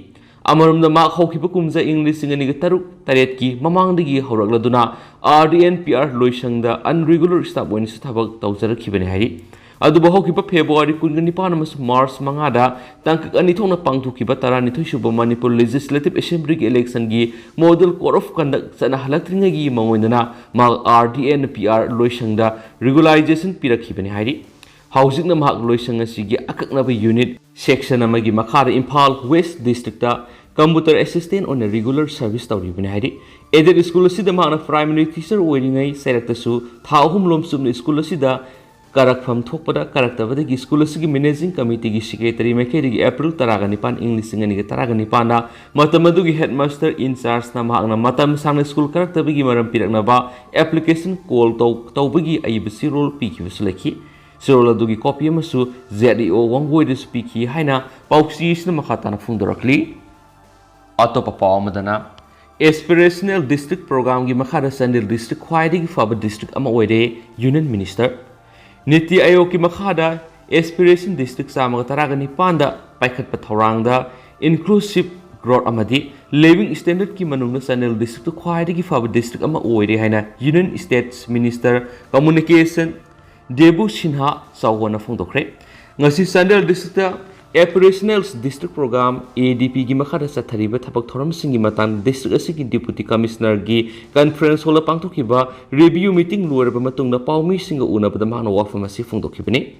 ꯑꯃꯔꯣꯝꯗ ꯃꯍꯥꯛ ꯍꯧꯈꯤꯕ ꯀꯨꯝꯖꯥ ꯏꯪ ꯂꯤꯁꯤꯡ ꯑꯅꯤꯒ ꯇꯔꯨꯛ ꯇꯔꯦꯠꯀꯤ ꯃꯃꯥꯡꯗꯒꯤ ꯍꯧꯔꯛꯂꯗꯨꯅ R D N P R ꯂꯣꯏꯁꯪꯗ unregular staff ꯑꯣꯏꯅꯁꯨ ꯊꯕꯛ ꯇꯧꯖꯔꯛꯈꯤꯕꯅꯤ ꯍꯥꯏꯔꯤ꯫ ꯑꯗꯨꯕꯨ ꯍꯧꯈꯤꯕ February ꯀꯨꯟꯒ ꯅꯤꯄꯥꯟ ꯑꯃꯁꯨꯡ March ꯃꯉꯥꯗ ꯇꯥꯡꯀꯛ ꯑꯅꯤ ꯊꯣꯛꯅ ꯄꯥꯡꯊꯣꯛꯈꯤꯕ ꯇꯔꯥꯅꯤꯊꯣꯏ ꯁꯨꯕ Manipur Legislative Assemblyꯒꯤ electionꯒꯤ Model Code of Conduct ꯆꯠꯅꯍꯜꯂꯛꯇ꯭ꯔꯤꯉꯩꯒꯤ ꯃꯉꯣꯟꯗꯅ ꯃꯍꯥꯛ R D N P R ꯂꯣꯏꯁꯪꯗ regularization ꯄꯤꯔꯛꯈꯤꯕꯅꯤ ꯍꯥꯏꯔꯤ꯫ ꯍꯧꯖꯤꯛꯅ ꯃꯍꯥꯛ ꯂꯣꯏꯁꯪ ꯑꯁꯤꯒꯤ ꯑꯀꯛꯅꯕ unit section ꯑꯃꯒꯤ ꯃꯈꯥꯗ ꯏꯝꯐꯥꯜ West Districtꯇ computer assistant ꯑꯣꯏꯅ regular service ꯇꯧꯔꯤꯕꯅꯤ ꯍꯥꯏꯔꯤ꯫ Aided ꯁ꯭ꯀꯨꯜ ꯑꯁꯤꯗ ꯃꯍꯥꯛꯅ primary teacher ꯑꯣꯏꯔꯤꯉꯩ ꯆꯩꯔꯛꯇꯁꯨ ꯊꯥ ꯑꯍꯨꯝ ꯂꯣꯝ ꯆꯨꯞꯅ ꯁ꯭ꯀꯨꯜ ꯑꯁꯤꯗ ꯀꯥꯔꯛꯐꯝ ꯊꯣꯛꯄꯗ ꯀꯥꯔꯛꯇꯕꯗꯒꯤ ꯁ꯭ꯀꯨꯜ ꯑꯁꯤꯒꯤ managing committeeꯒꯤ secretary ꯃꯥꯏꯀꯩꯗꯒꯤ April ꯇꯔꯥꯒ ꯅꯤꯄꯥꯟ ꯏꯪ ꯂꯤꯁꯤꯡ ꯑꯅꯤꯒ ꯇꯔꯥꯒ ꯅꯤꯄꯥꯟꯗ ꯃꯇꯝ ꯑꯗꯨꯒꯤ headmaster in chargeꯅ ꯃꯍꯥꯛꯅ ꯃꯇꯝ ꯁꯥꯡꯅ ꯁ꯭ꯀꯨꯜ ꯀꯥꯔꯛꯇꯕꯒꯤ ꯃꯔꯝ ꯄꯤꯔꯛꯅꯕ application call ꯇꯧ-, ꯇꯧꯕꯒꯤ ꯑꯏꯕ ꯆꯦꯔꯣꯜ ꯄꯤꯈꯤꯕꯁꯨ ꯂꯩꯈꯤ꯫ ꯆꯦꯔꯣꯜ ꯑꯗꯨꯒꯤ copy ꯑꯃꯁꯨ Z E O ꯋꯥꯡꯒꯣꯏꯗꯁꯨ ꯄꯤꯈꯤ ꯍꯥꯏꯅ ꯄꯥꯎꯆꯦ ꯑꯁꯤꯅ ꯃꯈꯥ ꯇꯥꯅ ꯐꯣꯡꯗꯣꯔꯛꯂꯤ꯫ ꯑꯇꯣꯞꯄ ꯄꯥꯎ ꯑꯃꯗꯅ, Aspirational District Programꯒꯤ ꯃꯈꯥꯗ ꯆꯥꯟꯗꯦꯜ district ꯈ꯭ꯋꯥꯏꯗꯒꯤ ꯐꯕ district ꯑꯃ ꯑꯣꯏꯔꯦ, Union Minister꯫ ꯅꯤꯇꯤ ꯑꯥꯌꯣꯒꯀꯤ ꯃꯈꯥꯗ Aspiration District ꯆꯥꯝꯃꯒ ꯇꯔꯥꯒ ꯅꯤꯄꯥꯟꯗ ꯄꯥꯏꯈꯠꯄ ꯊꯧꯔꯥꯡꯗ inclusive growth ꯑꯃꯗꯤ living standardꯀꯤ ꯃꯅꯨꯡꯗ ꯆꯥꯟꯗꯦꯜ districtꯇꯨ ꯈ꯭ꯋꯥꯏꯗꯒꯤ ꯐꯕ district ꯑꯃ ꯑꯣꯏꯔꯦ ꯍꯥꯏꯅ Union States Minister Communication ꯗꯦꯕꯨ ꯁꯤꯟꯍꯥ ꯆꯥꯎꯕꯅ ꯐꯣꯡꯗꯣꯛꯈ꯭ꯔꯦ꯫ ꯉꯁꯤ Chandel districtꯇ Aspirational District Program, A D P ꯒꯤ ꯃꯈꯥꯗ ꯆꯠꯊꯔꯤꯕ ꯊꯕꯛ ꯊꯧꯔꯝꯁꯤꯡꯒꯤ ꯃꯇꯥꯡꯗ district ꯑꯁꯤꯒꯤ Deputy Commissioner ꯒꯤ conference hall ꯗ ꯄꯥꯡꯊꯣꯛꯈꯤꯕ review meeting ꯂꯣꯏꯔꯕ ꯃꯇꯨꯡꯗ ꯄꯥꯎꯃꯤꯁꯤꯡꯒ ꯎꯅꯕꯗ ꯃꯍꯥꯛꯅ ꯋꯥꯐꯝ ꯑꯁꯤ ꯐꯣꯡꯗꯣꯛꯈꯤꯕꯅꯤ꯫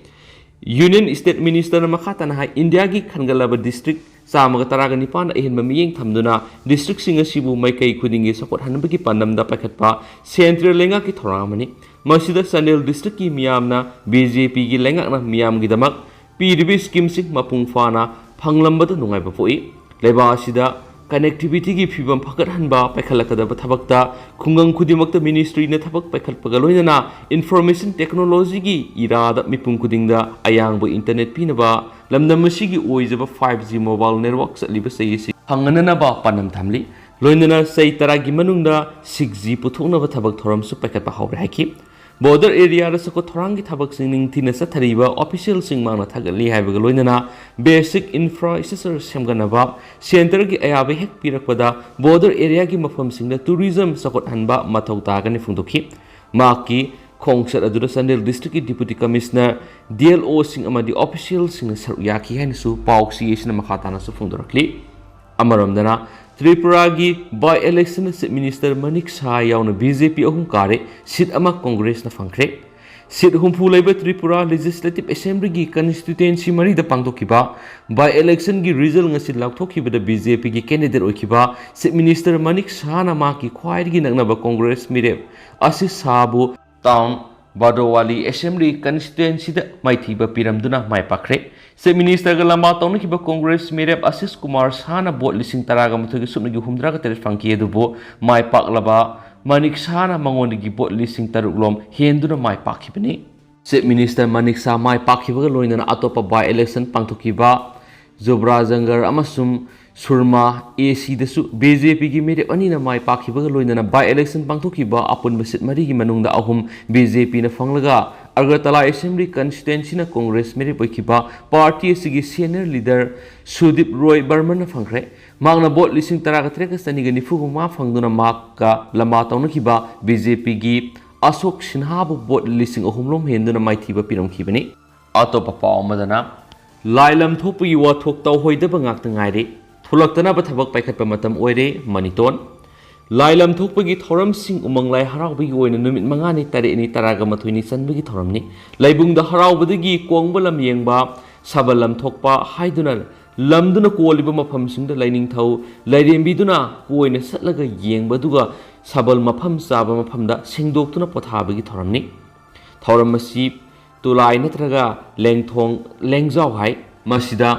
Union State Minister ꯅ ꯃꯈꯥ ꯇꯥꯅ ꯍꯥꯏ, ꯏꯟꯗꯤꯌꯥꯒꯤ ꯈꯟꯒꯠꯂꯕ district ꯆꯥꯝꯃꯒ ꯇꯔꯥꯒ ꯅꯤꯄꯥꯟꯗ ꯑꯍꯦꯟꯕ ꯃꯤꯠꯌꯦꯡ ꯊꯝꯗꯨꯅ district ꯁꯤꯡ ꯑꯁꯤꯕꯨ ꯃꯥꯏꯀꯩ ꯈꯨꯗꯤꯡꯒꯤ ꯆꯥꯎꯈꯠꯍꯟꯕꯒꯤ ꯄꯥꯟꯗꯝꯗ ꯄꯥꯏꯈꯠꯄ central ꯂꯩꯉꯥꯛꯀꯤ ꯊꯧꯔꯥꯡ ꯑꯃꯅꯤ꯫ ꯃꯁꯤꯗ ꯆꯥꯟꯗꯦꯜ district ꯀꯤ ꯃꯤꯌꯥꯝꯅ B J P ꯒꯤ ꯂꯩꯉꯥꯛꯅ ꯃꯤꯌꯥꯝꯒꯤꯗꯃꯛ ꯄꯤꯔꯤꯕ scheme ꯁꯤꯡ ꯃꯄꯨꯡ ꯐꯥꯅ ꯐꯪꯂꯝꯕꯗ ꯅꯨꯡꯉꯥꯏꯕ ꯄꯣꯛꯏ꯫ ꯂꯩꯕꯥꯛ ꯑꯁꯤꯗ connectivity ꯒꯤ ꯐꯤꯕꯝ ꯐꯒꯠꯍꯟꯕ ꯄꯥꯏꯈꯠꯂꯛꯀꯗꯕ ꯊꯕꯛꯇ ꯈꯨꯡꯒꯪ ꯈꯨꯗꯤꯡꯃꯛꯇ ministry ꯅ ꯊꯕꯛ ꯄꯥꯏꯈꯠꯄꯒ ꯂꯣꯏꯅꯅ information technology ꯒꯤ era ꯗ ꯃꯤꯄꯨꯝ ꯈꯨꯗꯤꯡꯗ ꯑꯌꯥꯡꯕ internet ꯄꯤꯅꯕ, ꯂꯝꯗꯝ ꯑꯁꯤꯒꯤ ꯑꯣꯏꯖꯕ five G mobile network ꯆꯠꯂꯤꯕ ꯆꯍꯤ ꯑꯁꯤ ꯐꯪꯍꯟꯅꯅꯕ ꯄꯥꯟꯗꯝ ꯊꯝꯂꯤ꯫ ꯂꯣꯏꯅꯅ ꯆꯍꯤ ꯇꯔꯥꯒꯤ ꯃꯅꯨꯡꯗ six G ꯄꯨꯊꯣꯛꯅꯕ ꯊꯕꯛ ꯊꯧꯔꯝꯁꯨ ꯄꯥꯏꯈꯠꯄ ꯍꯧꯔꯦ ꯍꯥꯏꯈꯤ꯫ Border area ꯗ ꯆꯥꯎꯈꯠ ꯊꯧꯔꯥꯡꯒꯤ ꯊꯕꯛꯁꯤꯡ ꯅꯤꯡꯊꯤꯅ ꯆꯠꯊꯔꯤꯕ official ꯁꯤꯡ ꯃꯍꯥꯛꯅ ꯊꯥꯒꯠꯂꯤ ꯍꯥꯏꯕꯒ ꯂꯣꯏꯅꯅ basic infrastructure ꯁꯦꯝꯒꯠꯅꯕ centre ꯒꯤ ꯑꯌꯥꯕ ꯍꯦꯛ ꯄꯤꯔꯛꯄꯗ border area ꯒꯤ ꯃꯐꯝꯁꯤꯡꯗ tourism ꯆꯥꯎꯈꯠꯍꯟꯕ ꯃꯊꯧ ꯇꯥꯒꯅꯤ ꯐꯣꯡꯗꯣꯛꯈꯤ꯫ ꯃꯍꯥꯛꯀꯤ ꯈꯣꯡꯆꯠ ꯑꯗꯨꯗ ꯆꯥꯟꯗꯦꯜ district ꯀꯤ Deputy Commissioner, D L O ꯁꯤꯡ ꯑꯃꯗꯤ official ꯁꯤꯡꯅ ꯁꯔꯨꯛ ꯌꯥꯈꯤ ꯍꯥꯏꯅꯁꯨ ꯄꯥꯎ ꯆꯦ ꯑꯁꯤꯅ ꯃꯈꯥ ꯇꯥꯅꯁꯨ ꯐꯣꯡꯗꯣꯔꯛꯂꯤ꯫ ꯑꯃꯔꯣꯝꯗꯅ, ꯇ꯭ꯔꯤꯄꯨꯔꯥꯒꯤ by election the Chief Minister Manik ꯁꯍꯥ ꯌꯥꯎꯅ B J P ꯑꯍꯨꯝ ꯀꯥꯔꯦ, seat ꯑꯃ Congress ꯅ ꯐꯪꯈ꯭ꯔꯦ꯫ Seat ꯍꯨꯝꯐꯨ ꯂꯩꯕ ꯇ꯭ꯔꯤꯄꯨꯔꯥ Legislative Assembly ꯒꯤ constituency ꯃꯔꯤꯗ ꯄꯥꯡꯊꯣꯛꯈꯤꯕ by election ꯒꯤ result ꯉꯁꯤ ꯂꯥꯎꯊꯣꯛꯈꯤꯕꯗ B J P ꯒꯤ candidate ꯑꯣꯏꯈꯤꯕ Chief Minister ꯃꯅꯤꯛ ꯁꯍꯥꯅ ꯃꯍꯥꯛꯀꯤ ꯈ꯭ꯋꯥꯏꯗꯒꯤ ꯅꯛꯅꯕ Congress ꯃꯤꯔꯦꯞ ꯑꯁꯤꯁ ꯁꯍꯥꯕꯨ ꯇꯥꯎꯟ ꯕꯥꯗꯣꯋꯥꯂꯤ Assembly constituency ꯗ ꯃꯥꯏꯊꯤꯕ ꯄꯤꯔꯝꯗꯨꯅ ꯃꯥꯏ ꯄꯥꯛꯈ꯭ꯔꯦ꯫ Chief Minister ꯒ ꯂꯝꯕꯥ ꯇꯧꯅꯈꯤꯕ Congress ꯃꯤꯔꯦꯞ ꯑꯁꯤꯁ ꯀꯨꯃꯥꯔ ꯁꯍꯥꯅ vote ꯂꯤꯁꯤꯡ ꯇꯔꯥꯒ ꯃꯥꯊꯣꯏꯒ ꯁꯨꯞꯅꯒꯤ ꯍꯨꯝꯗ꯭ꯔꯥꯒ ꯇꯔꯦꯠ ꯐꯪꯈꯤ, ꯑꯗꯨꯕꯨ ꯃꯥꯏ ꯄꯥꯛꯂꯕ ꯃꯅꯤꯛ ꯁꯍꯥꯅ ꯃꯉꯣꯟꯗꯒꯤ vote ꯂꯤꯁꯤꯡ ꯇꯔꯨꯛ ꯂꯣꯝ ꯍꯦꯟꯗꯨꯅ ꯃꯥꯏ ꯄꯥꯛꯈꯤꯕꯅꯤ꯫ Chief Minister ꯃꯅꯤꯛ ꯁꯍꯥ ꯃꯥꯏ ꯄꯥꯛꯈꯤꯕꯒ ꯂꯣꯏꯅꯅ ꯑꯇꯣꯞꯄ by election ꯄꯥꯡꯊꯣꯛꯈꯤꯕ ꯖꯨꯕ꯭ꯔꯥꯖꯪꯒꯔ ꯑꯃꯁꯨꯡ ꯁꯨꯔꯃꯥ A C ꯗꯁꯨ B J P ꯒꯤ ꯃꯤꯔꯦꯞ ꯑꯅꯤꯅ ꯃꯥꯏ ꯄꯥꯛꯈꯤꯕꯒ ꯂꯣꯏꯅꯅ by election ꯄꯥꯡꯊꯣꯛꯈꯤꯕ ꯑꯄꯨꯟꯕ seat ꯃꯔꯤꯒꯤ ꯃꯅꯨꯡꯗ ꯑꯍꯨꯝ B J P ꯅ ꯐꯪꯂꯒ, ꯑꯒꯔꯇꯂꯥ Assembly constituency ꯅ Congress ꯃꯤꯔꯦꯞ ꯑꯣꯏꯈꯤꯕ party ꯑꯁꯤꯒꯤ senior leader ꯁꯨꯗꯤꯞ ꯔꯣꯏ ꯕꯔꯃꯟꯅ ꯐꯪꯈ꯭ꯔꯦ꯫ ꯃꯍꯥꯛꯅ vote ꯂꯤꯁꯤꯡ ꯇꯔꯥꯒ ꯇꯔꯦꯠꯀ ꯆꯅꯤꯒ ꯅꯤꯐꯨ ꯃꯉꯥ ꯐꯪꯗꯨꯅ ꯃꯍꯥꯛꯀ ꯂꯝꯕꯥ ꯇꯧꯅꯈꯤꯕ B J P ꯒꯤ ꯑꯁꯣꯛ ꯁꯤꯟꯍꯥꯕꯨ vote ꯂꯤꯁꯤꯡ ꯑꯍꯨꯝ ꯂꯣꯝ ꯍꯦꯟꯗꯨꯅ ꯃꯥꯏꯊꯤꯕ ꯄꯤꯔꯝꯈꯤꯕꯅꯤ꯫ ꯑꯇꯣꯞꯄ ꯄꯥꯎ ꯑꯃꯗꯅ, ꯂꯥꯏ ꯂꯝ ꯊꯣꯛꯄꯒꯤ ꯋꯥꯊꯣꯛ ꯇꯧꯍꯣꯏꯗꯕ ꯉꯥꯛꯇ ꯉꯥꯏꯔꯦ꯫ ꯊꯣꯛꯂꯛꯇꯅꯕ ꯊꯕꯛ ꯄꯥꯏꯈꯠꯄ ꯃꯇꯝ ꯑꯣꯏꯔꯦ꯫ ꯃꯅꯤꯇꯣꯟ꯫ ꯂꯥꯏ ꯂꯝ ꯊꯣꯛꯄꯒꯤ ꯊꯧꯔꯝꯁꯤꯡ ꯎꯃꯪ ꯂꯥꯏ ꯍꯔꯥꯎꯕꯒꯤ ꯑꯣꯏꯅ ꯅꯨꯃꯤꯠ ꯃꯉꯥꯅꯤ, ꯇꯔꯦꯠꯅꯤ, ꯇꯔꯥꯒ ꯃꯥꯊꯣꯏꯅꯤ ꯆꯟꯕꯒꯤ ꯊꯧꯔꯝꯅꯤ꯫ ꯂꯩꯕꯨꯡꯗ ꯍꯔꯥꯎꯕꯗꯒꯤ ꯀꯣꯡꯕ ꯂꯝ ꯌꯦꯡꯕ, ꯁꯕꯜ ꯂꯝ ꯊꯣꯛꯄ ꯍꯥꯏꯗꯨꯅ ꯂꯝꯗꯨꯅ ꯀꯣꯜꯂꯤꯕ ꯃꯐꯝꯁꯤꯡꯗ ꯂꯥꯏꯅꯤꯡꯊꯧ ꯂꯥꯏꯔꯦꯝꯕꯤꯗꯨꯅ ꯀꯣꯏꯅ ꯆꯠꯂꯒ ꯌꯦꯡꯕ, ꯑꯗꯨꯒ ꯁꯕꯜ ꯃꯐꯝ ꯆꯥꯕ ꯃꯐꯝꯗ ꯁꯦꯡꯗꯣꯛꯇꯨꯅ ꯄꯣꯊꯥꯕꯒꯤ ꯊꯧꯔꯝꯅꯤ꯫ ꯊꯧꯔꯝ ꯑꯁꯤ ꯇꯨꯂꯥꯏ ꯅꯠꯇ꯭ꯔꯒ ꯂꯦꯡꯊꯣꯡ ꯂꯦꯡꯖꯥꯎ ꯍꯥꯏ꯫ ꯃꯁꯤꯗ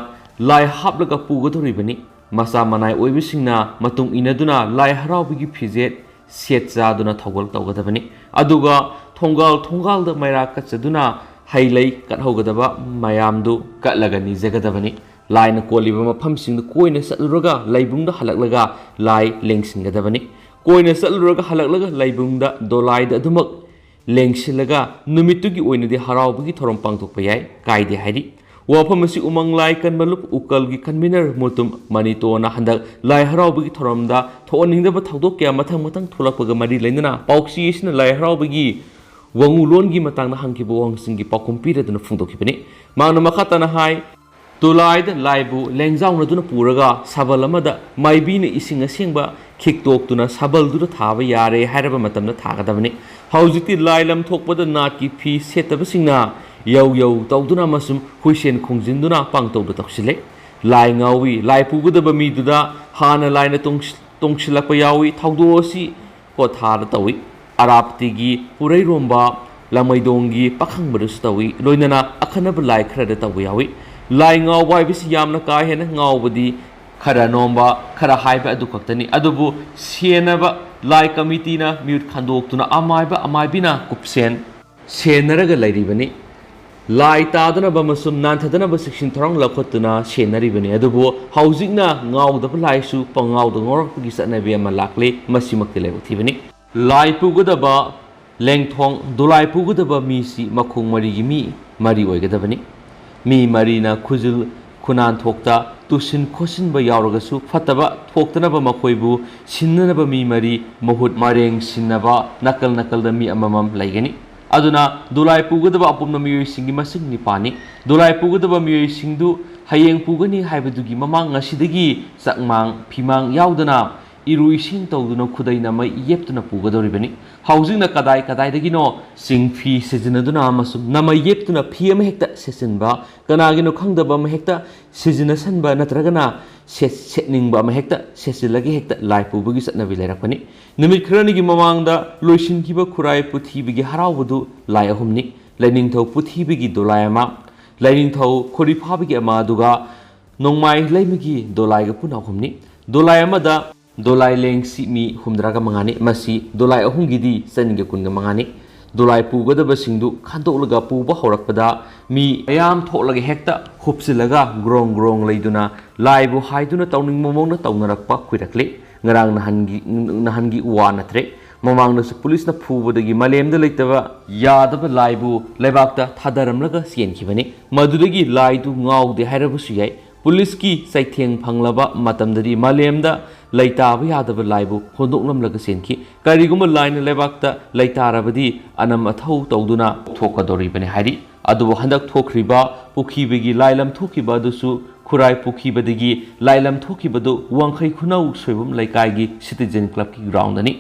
ꯂꯥꯏ ꯍꯥꯞꯂꯒ ꯄꯨꯒꯗꯧꯔꯤꯕꯅꯤ꯫ ꯃꯆꯥ ꯃꯅꯥꯏ ꯑꯣꯏꯕꯁꯤꯡꯅ ꯃꯇꯨꯡ ꯏꯟꯅꯗꯨꯅ ꯂꯥꯏ ꯍꯔꯥꯎꯕꯒꯤ ꯐꯤꯖꯦꯠ ꯁꯦꯠ ꯆꯥꯗꯨꯅ ꯊꯧꯒꯜ ꯇꯧꯒꯗꯕꯅꯤ꯫ ꯑꯗꯨꯒ ꯊꯣꯡꯒꯥꯜ ꯊꯣꯡꯒꯥꯜꯗ ꯃꯩꯔꯥ ꯀꯠꯆꯗꯨꯅ ꯍꯩ ꯂꯩ ꯀꯠꯍꯧꯒꯗꯕ ꯃꯌꯥꯝꯗꯨ ꯀꯠꯂꯒ ꯅꯤꯖꯒꯗꯕꯅꯤ꯫ ꯂꯥꯏꯅ ꯀꯣꯜꯂꯤꯕ ꯃꯐꯝꯁꯤꯡꯗ ꯀꯣꯏꯅ ꯆꯠꯂꯨꯔꯒ ꯂꯩꯕꯨꯡꯗ ꯍꯜꯂꯛꯂꯒ ꯂꯥꯏ ꯂꯦꯡꯁꯤꯟꯒꯗꯕꯅꯤ꯫ ꯀꯣꯏꯅ ꯆꯠꯂꯨꯔꯒ ꯍꯜꯂꯛꯂꯒ ꯂꯩꯕꯨꯡꯗ ꯗꯣꯂꯥꯏꯗ ꯑꯗꯨꯃꯛ ꯂꯦꯡꯁꯤꯜꯂꯒ ꯅꯨꯃꯤꯠꯇꯨꯒꯤ ꯑꯣꯏꯅꯗꯤ ꯍꯔꯥꯎꯕꯒꯤ ꯊꯧꯔꯝ ꯄꯥꯡꯊꯣꯛꯄ ꯌꯥꯏ, ꯀꯥꯏꯗꯦ ꯍꯥꯏꯔꯤ꯫ ꯋꯥꯐꯝ ꯑꯁꯤ ꯎꯃꯪ ꯂꯥꯏ ꯀꯟꯕ ꯂꯨꯞ ꯎꯀꯜꯒꯤ convener ꯃꯨꯇꯨꯝ ꯃꯅꯤꯇꯣꯅ ꯍꯟꯗꯛ ꯂꯥꯏ ꯍꯔꯥꯎꯕꯒꯤ ꯊꯧꯔꯝꯗ ꯊꯣꯛꯍꯟꯅꯤꯡꯗꯕ ꯊꯧꯗꯣꯛ ꯀꯌꯥ ꯃꯊꯪ ꯃꯊꯪ ꯊꯣꯛꯂꯛꯄꯒ ꯃꯔꯤ ꯂꯩꯅꯅ ꯄꯥꯎꯆꯦ ꯑꯁꯤꯅ ꯂꯥꯏ ꯍꯔꯥꯎꯕꯒꯤ ꯋꯥꯉꯨꯂꯣꯟꯒꯤ ꯃꯇꯥꯡꯗ ꯍꯪꯈꯤꯕ ꯋꯥꯍꯪꯁꯤꯡꯒꯤ ꯄꯥꯎꯈꯨꯝ ꯄꯤꯔꯗꯨꯅ ꯐꯣꯡꯗꯣꯛꯈꯤꯕꯅꯤ꯫ ꯃꯍꯥꯛꯅ ꯃꯈꯥ ꯇꯥꯅ ꯍꯥꯏ, ꯇꯨꯂꯥꯏꯗ ꯂꯥꯏꯕꯨ ꯂꯦꯡꯖꯥꯎꯅꯗꯨꯅ ꯄꯨꯔꯒ ꯁꯕꯜ ꯑꯃꯗ ꯃꯥꯏꯕꯤꯅ ꯏꯁꯤꯡ ꯑꯁꯦꯡꯕ ꯈꯤꯛꯇꯣꯛꯇꯨꯅ ꯁꯕꯜꯗꯨꯗ ꯊꯥꯕ ꯌꯥꯔꯦ ꯍꯥꯏꯔꯕ ꯃꯇꯝꯗ ꯊꯥꯒꯗꯕꯅꯤ꯫ ꯍꯧꯖꯤꯛꯇꯤ ꯂꯥꯏ ꯂꯝ ꯊꯣꯛꯄꯗ ꯅꯥꯠꯀꯤ ꯐꯤ ꯁꯦꯠꯇꯕꯁꯤꯡꯅ ꯌꯧ ꯌꯧ ꯇꯧꯗꯨꯅ ꯑꯃꯁꯨꯡ ꯍꯨꯏꯁꯦꯟ ꯈꯣꯡꯖꯤꯟꯗꯨꯅ ꯄꯥꯡꯇꯧꯗ ꯇꯧꯁꯤꯜꯂꯦ꯫ ꯂꯥꯏ ꯉꯥꯎꯏ, ꯂꯥꯏ ꯄꯨꯒꯗꯕ ꯃꯤꯗꯨꯗ ꯍꯥꯟꯅ ꯂꯥꯏꯅ ꯇꯣꯡꯁꯤ-, ꯇꯣꯡꯁꯤꯜꯂꯛꯄ ꯌꯥꯎꯏ꯫ ꯊꯧꯗꯣꯛ ꯑꯁꯤ ꯀꯣꯊꯥꯗ ꯇꯧꯏ꯫ ꯑꯔꯥꯞꯇꯤꯒꯤ ꯄꯨꯔꯩꯔꯣꯝꯕ, ꯂꯥꯃꯩꯗꯣꯡꯒꯤ ꯄꯥꯈꯪꯕꯗꯁꯨ ꯇꯧꯏ꯫ ꯂꯣꯏꯅꯅ ꯑꯈꯟꯅꯕ ꯂꯥꯏ ꯈꯔꯗ ꯇꯧꯕ ꯌꯥꯎꯏ꯫ ꯂꯥꯏ ꯉꯥꯎꯕ ꯍꯥꯏꯕꯁꯤ ꯌꯥꯝꯅ ꯀꯥ ꯍꯦꯟꯅ ꯉꯥꯎꯕꯗꯤ ꯈꯔ ꯅꯣꯝꯕ, ꯈꯔ ꯍꯥꯏꯕ ꯑꯗꯨ ꯈꯛꯇꯅꯤ꯫ ꯑꯗꯨꯕꯨ ꯁꯦꯟꯅꯕ ꯂꯥꯏ ꯀꯃꯤꯇꯤꯅ ꯃꯤꯍꯨꯠ ꯈꯟꯗꯣꯛꯇꯨꯅ ꯑꯃꯥꯏꯕ ꯑꯃꯥꯏꯕꯤꯅ ꯀꯨꯞꯁꯦꯟ ꯁꯦꯟꯅꯔꯒ ꯂꯩꯔꯤꯕꯅꯤ꯫ ꯂꯥꯏ ꯇꯥꯗꯅꯕ ꯑꯃꯁꯨꯡ ꯅꯥꯟꯊꯗꯅꯕ ꯆꯦꯛꯁꯤꯟ ꯊꯧꯔꯥꯡ ꯂꯧꯈꯠꯇꯨꯅ ꯁꯦꯟꯅꯔꯤꯕꯅꯤ꯫ ꯑꯗꯨꯕꯨ ꯍꯧꯖꯤꯛꯅ ꯉꯥꯎꯗꯕ ꯂꯥꯏꯁꯨ ꯄꯉꯥꯎꯗ ꯉꯥꯎꯔꯛꯄꯒꯤ ꯆꯠꯅꯕꯤ ꯑꯃ ꯂꯥꯛꯂꯤ꯫ ꯃꯁꯤꯃꯛꯇꯤ ꯂꯥꯏꯕꯛ ꯊꯤꯕꯅꯤ꯫ ꯂꯥꯏ ꯄꯨꯒꯗꯕ ꯂꯦꯡꯊꯣꯡ, ꯗꯣꯂꯥꯏ ꯄꯨꯒꯗꯕ ꯃꯤꯁꯤ ꯃꯈꯣꯡ ꯃꯔꯤꯒꯤ ꯃꯤ ꯃꯔꯤ ꯑꯣꯏꯒꯗꯕꯅꯤ꯫ ꯃꯤ ꯃꯔꯤꯅ ꯈꯨꯖꯤꯜ ꯈꯨꯅꯥꯟ ꯊꯣꯛꯇ ꯇꯨꯁꯤꯟ ꯈꯣꯠꯆꯤꯟꯕ ꯌꯥꯎꯔꯒꯁꯨ ꯐꯠꯇꯕ ꯊꯣꯛꯇꯅꯕ ꯃꯈꯣꯏꯕꯨ ꯁꯤꯟꯅꯅꯕ ꯃꯤ ꯃꯔꯤ ꯃꯍꯨꯠ ꯃꯔꯦꯡ ꯁꯤꯟꯅꯕ ꯅꯥꯀꯜ ꯅꯥꯀꯜꯗ ꯃꯤ ꯑꯃꯃꯝ ꯂꯩꯒꯅꯤ꯫ ꯑꯗꯨꯅ ꯗꯣꯂꯥꯏ ꯄꯨꯒꯗꯕ ꯑꯄꯨꯟꯕ ꯃꯤꯑꯣꯏꯁꯤꯡꯒꯤ ꯃꯁꯤꯡ ꯅꯤꯄꯥꯟꯅꯤ꯫ ꯗꯣꯂꯥꯏ ꯄꯨꯒꯗꯕ ꯃꯤꯑꯣꯏꯁꯤꯡꯗꯨ ꯍꯌꯦꯡ ꯄꯨꯒꯅꯤ ꯍꯥꯏꯕꯗꯨꯒꯤ ꯃꯃꯥꯡ ꯉꯁꯤꯗꯒꯤ ꯆꯥꯛꯃꯥꯡ ꯐꯤꯃꯥꯡ ꯌꯥꯎꯗꯅ ꯏꯔꯨ ꯏꯁꯤꯡ ꯇꯧꯗꯨꯅ ꯈꯨꯗꯩ ꯅꯃꯩ ꯌꯦꯞꯇꯨꯅ ꯄꯨꯒꯗꯧꯔꯤꯕꯅꯤ꯫ ꯍꯧꯖꯤꯛꯅ ꯀꯗꯥꯏ ꯀꯗꯥꯏꯗꯒꯤꯅꯣ ꯆꯤꯡ ꯐꯤ ꯁꯤꯖꯤꯟꯅꯗꯨꯅ ꯑꯃꯁꯨꯡ ꯅꯃꯩ ꯌꯦꯞꯇꯨꯅ ꯐꯤ ꯑꯃ ꯍꯦꯛꯇ ꯁꯦꯠꯆꯤꯟꯕ, ꯀꯅꯥꯒꯤꯅꯣ ꯈꯪꯗꯕ ꯑꯃ ꯍꯦꯛꯇ ꯁꯤꯖꯤꯟꯅꯁꯟꯕ ꯅꯠꯇ꯭ꯔꯒꯅ ꯁꯦꯠ-, ꯁꯦꯠꯅꯤꯡꯕ ꯑꯃ ꯍꯦꯛꯇ ꯁꯦꯠꯆꯤꯜꯂꯒ ꯍꯦꯛꯇ ꯂꯥꯏ ꯄꯨꯕꯒꯤ ꯆꯠꯅꯕꯤ ꯂꯩꯔꯛꯄꯅꯤ꯫ ꯅꯨꯃꯤꯠ ꯈꯔꯅꯤꯒꯤ ꯃꯃꯥꯡꯗ ꯂꯣꯏꯁꯤꯟꯈꯤꯕ ꯈꯨꯔꯥꯏ ꯄꯨꯊꯤꯕꯒꯤ ꯍꯔꯥꯎꯕꯗꯨ ꯂꯥꯏ ꯑꯍꯨꯝꯅꯤ꯫ ꯂꯥꯏꯅꯤꯡꯊꯧ ꯄꯨꯊꯤꯕꯒꯤ ꯗꯣꯂꯥꯏ ꯑꯃ, ꯂꯥꯏꯅꯤꯡꯊꯧ ꯈꯣꯔꯤꯐꯥꯕꯒꯤ ꯑꯃ, ꯑꯗꯨꯒ ꯅꯣꯡꯃꯥꯏ ꯂꯩꯃꯒꯤ ꯗꯣꯂꯥꯏꯒ ꯄꯨꯟꯅ ꯑꯍꯨꯝꯅꯤ꯫ ꯗꯣꯂꯥꯏ ꯑꯃꯗ ꯗꯣꯂꯥꯏ ꯂꯦꯡꯁꯤ ꯃꯤ ꯍꯨꯝꯗ꯭ꯔꯥꯒ ꯃꯉꯥꯅꯤ꯫ ꯃꯁꯤ ꯗꯣꯂꯥꯏ ꯑꯍꯨꯝꯒꯤꯗꯤ ꯆꯅꯤꯒ ꯀꯨꯟꯒ ꯃꯉꯥꯅꯤ꯫ ꯗꯣꯂꯥꯏ ꯄꯨꯒꯗꯕꯁꯤꯡꯗꯨ ꯈꯟꯗꯣꯛꯂꯒ ꯄꯨꯕ ꯍꯧꯔꯛꯄꯗ ꯃꯤ ꯃꯌꯥꯝ ꯊꯣꯛꯂꯒ ꯍꯦꯛꯇ ꯍꯨꯞꯆꯤꯜꯂꯒ ꯒ꯭ꯔꯣꯡ ꯒ꯭ꯔꯣꯡ ꯂꯩꯗꯨꯅ ꯂꯥꯏꯕꯨ ꯍꯥꯏꯗꯨꯅ ꯇꯧꯅꯤꯡꯕ ꯃꯑꯣꯡꯗ ꯇꯧꯅꯔꯛꯄ ꯀꯨꯏꯔꯛꯂꯦ꯫ ꯉꯔꯥꯡ ꯅꯍꯥꯟꯒꯤ, ꯅꯍꯥꯟꯒꯤ ꯋꯥ ꯅꯠꯇ꯭ꯔꯦ꯫ ꯃꯃꯥꯡꯗꯁꯨ ꯄꯨꯂꯤꯁꯅ ꯐꯨꯕꯗꯒꯤ ꯃꯥꯂꯦꯝꯗ ꯂꯩꯇꯕ ꯌꯥꯗꯕ ꯂꯥꯏꯕꯨ ꯂꯩꯕꯥꯛꯇ ꯊꯥꯗꯔꯝꯂꯒ ꯆꯦꯟꯈꯤꯕꯅꯤ꯫ ꯃꯗꯨꯗꯒꯤ ꯂꯥꯏꯗꯨ ꯉꯥꯎꯗꯦ ꯍꯥꯏꯔꯕꯁꯨ ꯌꯥꯏ꯫ ꯄꯨꯂꯤꯁꯀꯤ ꯆꯩꯊꯦꯡ ꯐꯪꯂꯕ ꯃꯇꯝꯗꯗꯤ ꯃꯥꯂꯦꯝꯗ ꯂꯩꯇꯥꯕ ꯌꯥꯗꯕ ꯂꯥꯏꯕꯨ ꯍꯣꯟꯗꯣꯛꯂꯝꯂꯒ ꯆꯦꯟꯈꯤ꯫ ꯀꯔꯤꯒꯨꯝꯕ ꯂꯥꯏꯅ ꯂꯩꯕꯥꯛꯇ ꯂꯩꯇꯥꯔꯕꯗꯤ ꯑꯅꯝ ꯑꯊꯧ ꯇꯧꯗꯨꯅ ꯊꯣꯛꯀꯗꯧꯔꯤꯕꯅꯤ ꯍꯥꯏꯔꯤ꯫ ꯑꯗꯨꯕꯨ ꯍꯟꯗꯛ ꯊꯣꯛꯈ꯭ꯔꯤꯕ ꯄꯨꯈꯤꯕꯒꯤ ꯂꯥꯏ ꯂꯝꯊꯣꯛꯈꯤꯕ ꯑꯗꯨꯁꯨ ꯈꯨꯔꯥꯏ ꯄꯨꯈꯤꯕꯗꯒꯤ ꯂꯥꯏ ꯂꯝꯊꯣꯛꯈꯤꯕꯗꯨ ꯋꯥꯡꯈꯩ ꯈꯨꯅꯧ ꯁꯣꯏꯕꯝ ꯂꯩꯀꯥꯏꯒꯤ ꯁꯤꯇꯤꯖꯦꯟ ꯀ꯭ꯂꯕꯀꯤ ꯒ꯭ꯔꯥꯎꯟꯗꯅꯤ꯫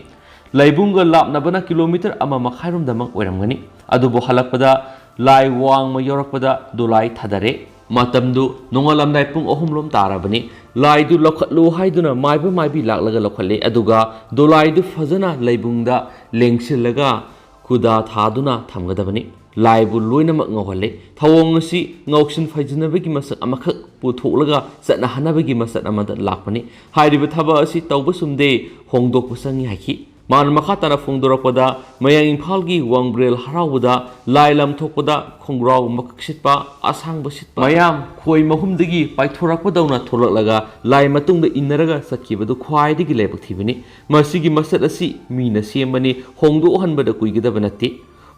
ꯂꯥꯏꯕꯨꯡꯒ ꯂꯥꯞꯅꯕꯅ ꯀꯤꯂꯣꯃꯤꯇꯔ ꯑꯃ ꯃꯈꯥꯏꯔꯣꯝꯗꯃꯛ ꯑꯣꯏꯔꯝꯒꯅꯤ꯫ ꯑꯗꯨꯕꯨ ꯍꯜꯂꯛꯄꯗ ꯂꯥꯏ ꯋꯥꯡꯃ ꯌꯧꯔꯛꯄꯗ ꯗꯣꯂꯥꯏ ꯊꯥꯗꯔꯦ꯫ ꯃꯇꯝꯗꯨ ꯅꯣꯡꯉꯥꯜꯂꯝꯗꯥꯏ ꯄꯨꯡ ꯑꯍꯨꯝ ꯂꯣꯝ ꯇꯥꯔꯕꯅꯤ꯫ ꯂꯥꯏꯗꯨ ꯂꯧꯈꯠꯂꯨ ꯍꯥꯏꯗꯨꯅ ꯃꯥꯏꯕ ꯃꯥꯏꯕꯤ ꯂꯥꯛꯂꯒ ꯂꯧꯈꯠꯂꯦ꯫ ꯑꯗꯨꯒ ꯗꯣꯂꯥꯏꯗꯨ ꯐꯖꯅ ꯂꯩꯕꯨꯡꯗ ꯂꯦꯡꯁꯤꯜꯂꯒ ꯀꯨꯗꯥ ꯊꯥꯗꯨꯅ ꯊꯝꯒꯗꯕꯅꯤ꯫ ꯂꯥꯏꯕꯨ ꯂꯣꯏꯅꯃꯛ ꯉꯧꯍꯜꯂꯦ꯫ ꯊꯧꯑꯣꯡ ꯑꯁꯤ ꯉꯧꯁꯤꯟ ꯐꯩꯖꯤꯟꯅꯕꯒꯤ ꯃꯁꯛ ꯑꯃꯈꯛ ꯄꯨꯊꯣꯛꯂꯒ ꯆꯠꯅꯍꯟꯅꯕꯒꯤ ꯃꯆꯠ ꯑꯃꯗ ꯂꯥꯛꯄꯅꯤ꯫ ꯍꯥꯏꯔꯤꯕ ꯊꯕꯛ ꯑꯁꯤ ꯇꯧꯕ ꯆꯨꯝꯗꯦ, ꯍꯣꯡꯗꯣꯛꯄ ꯆꯪꯏ ꯍꯥꯏꯈꯤ꯫ ꯃꯥꯅ ꯃꯈꯥ ꯇꯥꯅ ꯐꯣꯡꯗꯣꯔꯛꯄꯗ, ꯃꯌꯥꯡ ꯏꯝꯐꯥꯜꯒꯤ ꯋꯥꯡꯕ꯭ꯔꯦꯜ ꯍꯔꯥꯎꯕꯗ ꯂꯥꯏ ꯂꯝꯊꯣꯛꯄꯗ ꯈꯣꯡꯒ꯭ꯔꯥꯎ ꯃꯀꯛ ꯁꯤꯠꯄ, ꯑꯁꯥꯡꯕ ꯁꯤꯠꯄ, ꯃꯌꯥꯝ ꯈꯣꯏ ꯃꯍꯨꯝꯗꯒꯤ ꯄꯥꯏꯊꯣꯔꯛꯄꯗꯧꯅ ꯊꯣꯛꯂꯛꯂꯒ ꯂꯥꯏ ꯃꯇꯨꯡꯗ ꯏꯟꯅꯔꯒ ꯆꯠꯈꯤꯕꯗꯨ ꯈ꯭ꯋꯥꯏꯗꯒꯤ ꯂꯥꯏꯕꯛ ꯊꯤꯕꯅꯤ꯫ ꯃꯁꯤꯒꯤ ꯃꯆꯠ ꯑꯁꯤ ꯃꯤꯅ ꯁꯦꯝꯕꯅꯤ, ꯍꯣꯡꯗꯣꯛꯍꯟꯕꯗ ꯀꯨꯏꯒꯗꯕ ꯅꯠꯇꯦ꯫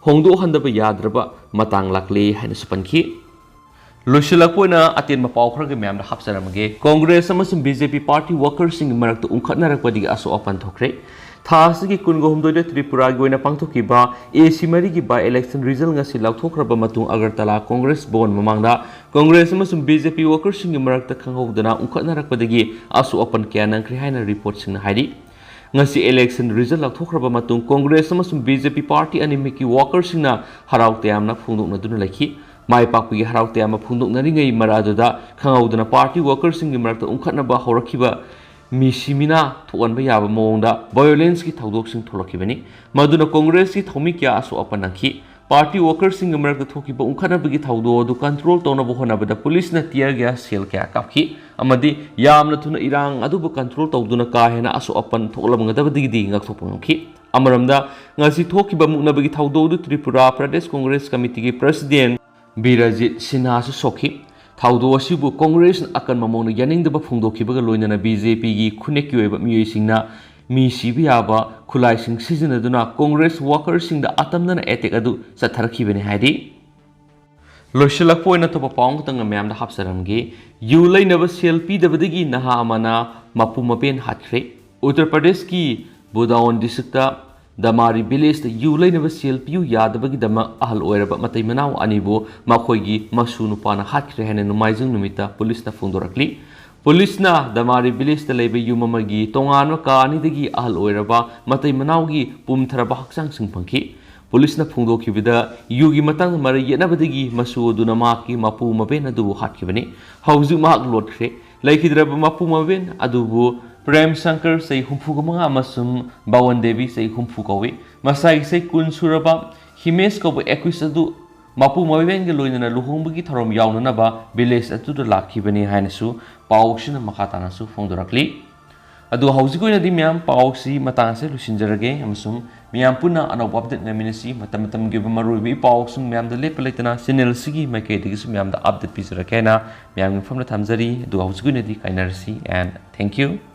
ꯍꯣꯡꯗꯣꯛꯍꯟꯗꯕ ꯌꯥꯗ꯭ꯔꯕ ꯃꯇꯥꯡ ꯂꯥꯛꯂꯦ ꯍꯥꯏꯅꯁꯨ ꯄꯟꯈꯤ꯫ ꯂꯣꯏꯁꯤꯜꯂꯛꯄ ꯑꯣꯏꯅ ꯑꯇꯦꯟꯕ ꯄꯥꯎ ꯈꯔꯒ ꯃꯌꯥꯝꯗ ꯍꯥꯞꯆꯔꯝꯃꯒꯦ꯫ ꯀꯣꯡꯒ꯭ꯔꯦꯁ ꯑꯃꯁꯨꯡ ꯕꯤ ꯖꯦ ꯄꯤ ꯄꯥꯔꯇꯤ ꯋꯥꯀꯔꯁꯤꯡꯒꯤ ꯃꯔꯛꯇ ꯎꯪꯈꯠꯅꯔꯛꯄꯗꯒꯤ ꯑꯁꯣꯛ ꯑꯄꯟ ꯊꯣꯛꯈ꯭ꯔꯦ꯫ ꯊꯥ ꯑꯁꯤꯒꯤ ꯀꯨꯟꯒ ꯍꯨꯝꯗꯣꯏꯗ ꯇ꯭ꯔꯤꯄꯨꯔꯥꯒꯤ ꯑꯣꯏꯅ ꯄꯥꯡꯊꯣꯛꯈꯤꯕ ꯑꯦ ꯁꯤ ꯃꯔꯤꯒꯤ by election result ꯉꯁꯤ ꯂꯥꯎꯊꯣꯛꯈ꯭ꯔꯕ ꯃꯇꯨꯡ ꯑꯒꯔꯇꯂꯥ ꯀꯣꯡꯒ꯭ꯔꯦꯁ ꯚꯕꯟ ꯃꯃꯥꯡꯗ ꯀꯣꯡꯒ꯭ꯔꯦꯁ ꯑꯃꯁꯨꯡ ꯕꯤ ꯖꯦ ꯄꯤ ꯋꯥꯀꯔꯁꯤꯡꯒꯤ ꯃꯔꯛꯇ ꯈꯪꯍꯧꯗꯅ ꯎꯪꯈꯠꯅꯔꯛꯄꯗꯒꯤ ꯑꯁꯣꯛ ꯑꯄꯟ ꯀꯌꯥ ꯅꯪꯈ꯭ꯔꯦ ꯍꯥꯏꯅ ꯔꯤꯄꯣꯔꯠꯁꯤꯡꯅ ꯍꯥꯏꯔꯤ꯫ ꯉꯁꯤ election result ꯂꯥꯎꯊꯣꯛꯈ꯭ꯔꯕ ꯃꯇꯨꯡ ꯀꯣꯡꯒ꯭ꯔꯦꯁ ꯑꯃꯁꯨꯡ ꯕꯤ ꯖꯦ ꯄꯤ ꯄꯥꯔꯇꯤ ꯑꯅꯤꯃꯛꯀꯤ ꯋꯥꯀꯔꯁꯤꯡꯅ ꯍꯔꯥꯎ ꯇꯌꯥꯝꯅ ꯐꯣꯡꯗꯣꯛꯅꯗꯨꯅ ꯂꯩꯈꯤ꯫ ꯃꯥꯏ ꯄꯥꯛꯄꯒꯤ ꯍꯔꯥꯎ ꯇꯌꯥꯝꯕ ꯐꯣꯡꯗꯣꯛꯅꯔꯤꯉꯩ ꯃꯔꯛ ꯑꯗꯨꯗ ꯈꯪꯍꯧꯗꯅ ꯄꯥꯔꯇꯤ ꯋꯥꯀꯔꯁꯤꯡꯒꯤ ꯃꯔꯛꯇ ꯎꯪꯈꯠꯅꯕ ꯍꯧꯔꯛꯈꯤꯕ ꯃꯤꯁꯤ ꯃꯤꯅꯥ ꯊꯣꯛꯍꯟꯕ ꯌꯥꯕ ꯃꯑꯣꯡꯗ violenceꯀꯤ ꯊꯧꯗꯣꯛꯁꯤꯡ ꯊꯣꯛꯂꯛꯈꯤꯕꯅꯤ꯫ ꯃꯗꯨꯅ ꯀꯣꯡꯒ꯭ꯔꯦꯁꯀꯤ ꯊꯧꯃꯤ ꯀꯌꯥ ꯑꯁꯣꯛ ꯑꯄꯟ ꯅꯪꯈꯤ꯫ ꯄꯥꯔꯇꯤ ꯋꯥꯀꯔꯁꯤꯡꯒꯤ ꯃꯔꯛꯇ ꯊꯣꯛꯈꯤꯕ ꯎꯪꯈꯠꯅꯕꯒꯤ ꯊꯧꯗꯣꯛ ꯑꯗꯨ control ꯇꯧꯅꯕ ꯍꯣꯠꯅꯕꯗ ꯄꯨꯂꯤꯁꯅ tear gas shell ꯀꯌꯥ ꯀꯥꯞꯈꯤ ꯑꯃꯗꯤ ꯌꯥꯝꯅ ꯊꯨꯅ ꯏꯔꯥꯡ ꯑꯗꯨꯕꯨ control ꯇꯧꯗꯨꯅ ꯀꯥ ꯍꯦꯟꯅ ꯑꯁꯣꯛ ꯑꯄꯟ ꯊꯣꯛꯂꯝꯒꯗꯕꯗꯒꯤꯗꯤ ꯉꯥꯛꯊꯣꯛꯄ ꯉꯝꯈꯤ꯫ ꯑꯃꯔꯣꯝꯗ, ꯉꯁꯤ ꯊꯣꯛꯈꯤꯕ ꯃꯨꯛꯅꯕꯒꯤ ꯊꯧꯗꯣꯛ ꯑꯗꯨ ꯇ꯭ꯔꯤꯄꯨꯔꯥ ꯄ꯭ꯔꯗꯦꯁ ꯀꯣꯡꯒ꯭ꯔꯦꯁ ꯀꯃꯤꯇꯤꯒꯤ president ꯕꯤꯔꯖꯤꯠ ꯁꯤꯟꯍꯥꯁꯨ ꯁꯣꯛꯈꯤ꯫ ꯊꯧꯗꯣꯛ ꯑꯁꯤꯕꯨ ꯀꯣꯡꯒ꯭ꯔꯦꯁꯅ ꯑꯀꯟꯕ ꯃꯑꯣꯡꯗ ꯌꯥꯅꯤꯡꯗꯕ ꯐꯣꯡꯗꯣꯛꯈꯤꯕꯒ ꯂꯣꯏꯅꯅ ꯕꯤ ꯖꯦ ꯄꯤꯒꯤ ꯈꯨꯟꯅꯦꯛꯀꯤ ꯑꯣꯏꯕ ꯃꯤꯑꯣꯏꯁꯤꯡꯅ ꯃꯤ ꯁꯤꯕ ꯌꯥꯕ ꯈꯨꯠꯂꯥꯏꯁꯤꯡ ꯁꯤꯖꯤꯟꯅꯗꯨꯅ ꯀꯣꯡꯒ꯭ꯔꯦꯁ ꯋꯥꯀꯔꯁꯤꯡꯗ ꯑꯇꯝꯅꯅ attack ꯑꯗꯨ ꯆꯠꯊꯔꯛꯈꯤꯕꯅꯤ ꯍꯥꯏꯔꯤ꯫ ꯂꯣꯏꯁꯤꯜꯂꯛꯄ ꯑꯣꯏꯅ ꯑꯇꯣꯞꯄ ꯄꯥꯎ ꯑꯃꯈꯛꯇꯪꯒ ꯃꯌꯥꯝꯗ ꯍꯥꯞꯆꯔꯝꯒꯦ꯫ ꯌꯨ ꯂꯩꯅꯕ ꯁꯦꯜ ꯄꯤꯗꯕꯗꯒꯤ ꯅꯍꯥ ꯑꯃꯅ ꯃꯄꯨ ꯃꯄꯦꯟ ꯍꯥꯠꯈ꯭ꯔꯦ꯫ ꯎꯠꯇꯔ ꯄ꯭ꯔꯗꯦꯁꯀꯤ ꯕꯨꯗꯥꯎꯟ districtꯇ ꯗꯃꯥꯔꯤ villageꯇ ꯌꯨ ꯂꯩꯅꯕ ꯁꯦꯜ ꯄꯤꯌꯨ ꯌꯥꯗꯕꯒꯤꯗꯃꯛ ꯑꯍꯜ ꯑꯣꯏꯔꯕ ꯃꯇꯩ ꯃꯅꯥꯎ ꯑꯅꯤꯕꯨ ꯃꯈꯣꯏꯒꯤ ꯃꯁꯨ ꯅꯨꯄꯥꯅ ꯍꯥꯠꯈ꯭ꯔꯦ ꯍꯥꯏꯅ ꯅꯣꯡꯃꯥꯏꯖꯤꯡ ꯅꯨꯃꯤꯠꯇ ꯄꯨꯂꯤꯁꯅ ꯐꯣꯡꯗꯣꯔꯛꯂꯤ꯫ ꯄꯨꯂꯤꯁꯅ ꯗꯃꯥꯔꯤ villageꯇ ꯂꯩꯕ ꯌꯨꯝ ꯑꯃꯒꯤ ꯇꯣꯉꯥꯟꯕ ꯀꯥ ꯑꯅꯤꯗꯒꯤ ꯑꯍꯜ ꯑꯣꯏꯔꯕ ꯃꯇꯩ ꯃꯅꯥꯎꯒꯤ ꯄꯨꯝꯊꯔꯕ ꯍꯛꯆꯥꯡꯁꯤꯡ ꯐꯪꯈꯤ꯫ ꯄꯨꯂꯤꯁꯅ ꯐꯣꯡꯗꯣꯛꯈꯤꯕꯗ ꯌꯨꯒꯤ ꯃꯇꯥꯡꯗ ꯃꯔꯩ ꯌꯦꯠꯅꯕꯗꯒꯤ ꯃꯁꯨ ꯑꯗꯨꯅ ꯃꯍꯥꯛꯀꯤ ꯃꯄꯨ ꯃꯄꯦꯟ ꯑꯗꯨꯕꯨ ꯍꯥꯠꯈꯤꯕꯅꯤ꯫ ꯍꯧꯖꯤꯛ ꯃꯍꯥꯛ ꯂꯣꯠꯈ꯭ꯔꯦ꯫ ꯂꯩꯈꯤꯗ꯭ꯔꯕ ꯃꯄꯨ ꯃꯄꯦꯟ ꯑꯗꯨꯕꯨ ꯄ꯭ꯔꯦꯝ ꯁꯪꯀꯔ ꯆꯍꯤ ꯍꯨꯝꯐꯨꯒ ꯃꯉꯥ ꯑꯃꯁꯨꯡ ꯚꯋꯟ ꯗꯦꯕꯤ ꯆꯍꯤ ꯍꯨꯝꯐꯨ ꯀꯧꯏ꯫ ꯃꯁꯥꯒꯤ ꯆꯍꯤ ꯀꯨꯟ ꯁꯨꯔꯕ ꯍꯤꯃꯦꯁ ꯀꯧꯕ accused ꯑꯗꯨ ꯃꯄꯨ ꯃꯄꯦꯟꯒ ꯂꯣꯏꯅꯅ ꯂꯨꯍꯣꯡꯕꯒꯤ ꯊꯧꯔꯝ ꯌꯥꯎꯅꯅꯕ village ꯑꯗꯨꯗ ꯂꯥꯛꯈꯤꯕꯅꯤ ꯍꯥꯏꯅꯁꯨ ꯄꯥꯎꯁꯤꯅ ꯃꯈꯥ ꯇꯥꯅꯁꯨ ꯐꯣꯡꯗꯣꯔꯛꯂꯤ꯫ ꯑꯗꯨ ꯍꯧꯖꯤꯛꯀꯤ ꯑꯣꯏꯅꯗꯤ ꯃꯌꯥꯝ ꯄꯥꯎꯁꯤ ꯃꯇꯥꯡ ꯑꯁꯤꯗ ꯂꯣꯏꯁꯤꯟꯖꯔꯒꯦ ꯑꯃꯁꯨꯡ ꯃꯌꯥꯝ ꯄꯨꯟꯅ ꯑꯅꯧꯕ update ꯉꯥꯏꯃꯤꯟꯅꯁꯤ꯫ ꯃꯇꯝ ꯃꯇꯝꯒꯤ ꯑꯣꯏꯕ ꯃꯔꯨꯑꯣꯏꯕ ꯏ ꯄꯥꯎꯁꯤꯡ ꯃꯌꯥꯝꯗ ꯂꯦꯞꯄ ꯂꯩꯇꯅ channel ꯑꯁꯤꯒꯤ ꯃꯥꯏꯀꯩꯗꯒꯤꯁꯨ ꯃꯌꯥꯝꯗ update ꯄꯤꯖꯔꯛꯀꯦ ꯍꯥꯏꯅ ꯃꯌꯥꯝꯒꯤ ꯃꯐꯝꯗ ꯊꯝꯖꯔꯤ꯫ ꯑꯗꯨ ꯍꯧꯖꯤꯛꯀꯤ ꯑꯣꯏꯅꯗꯤ ꯀꯥꯏꯅꯔꯁꯤ and thank you꯫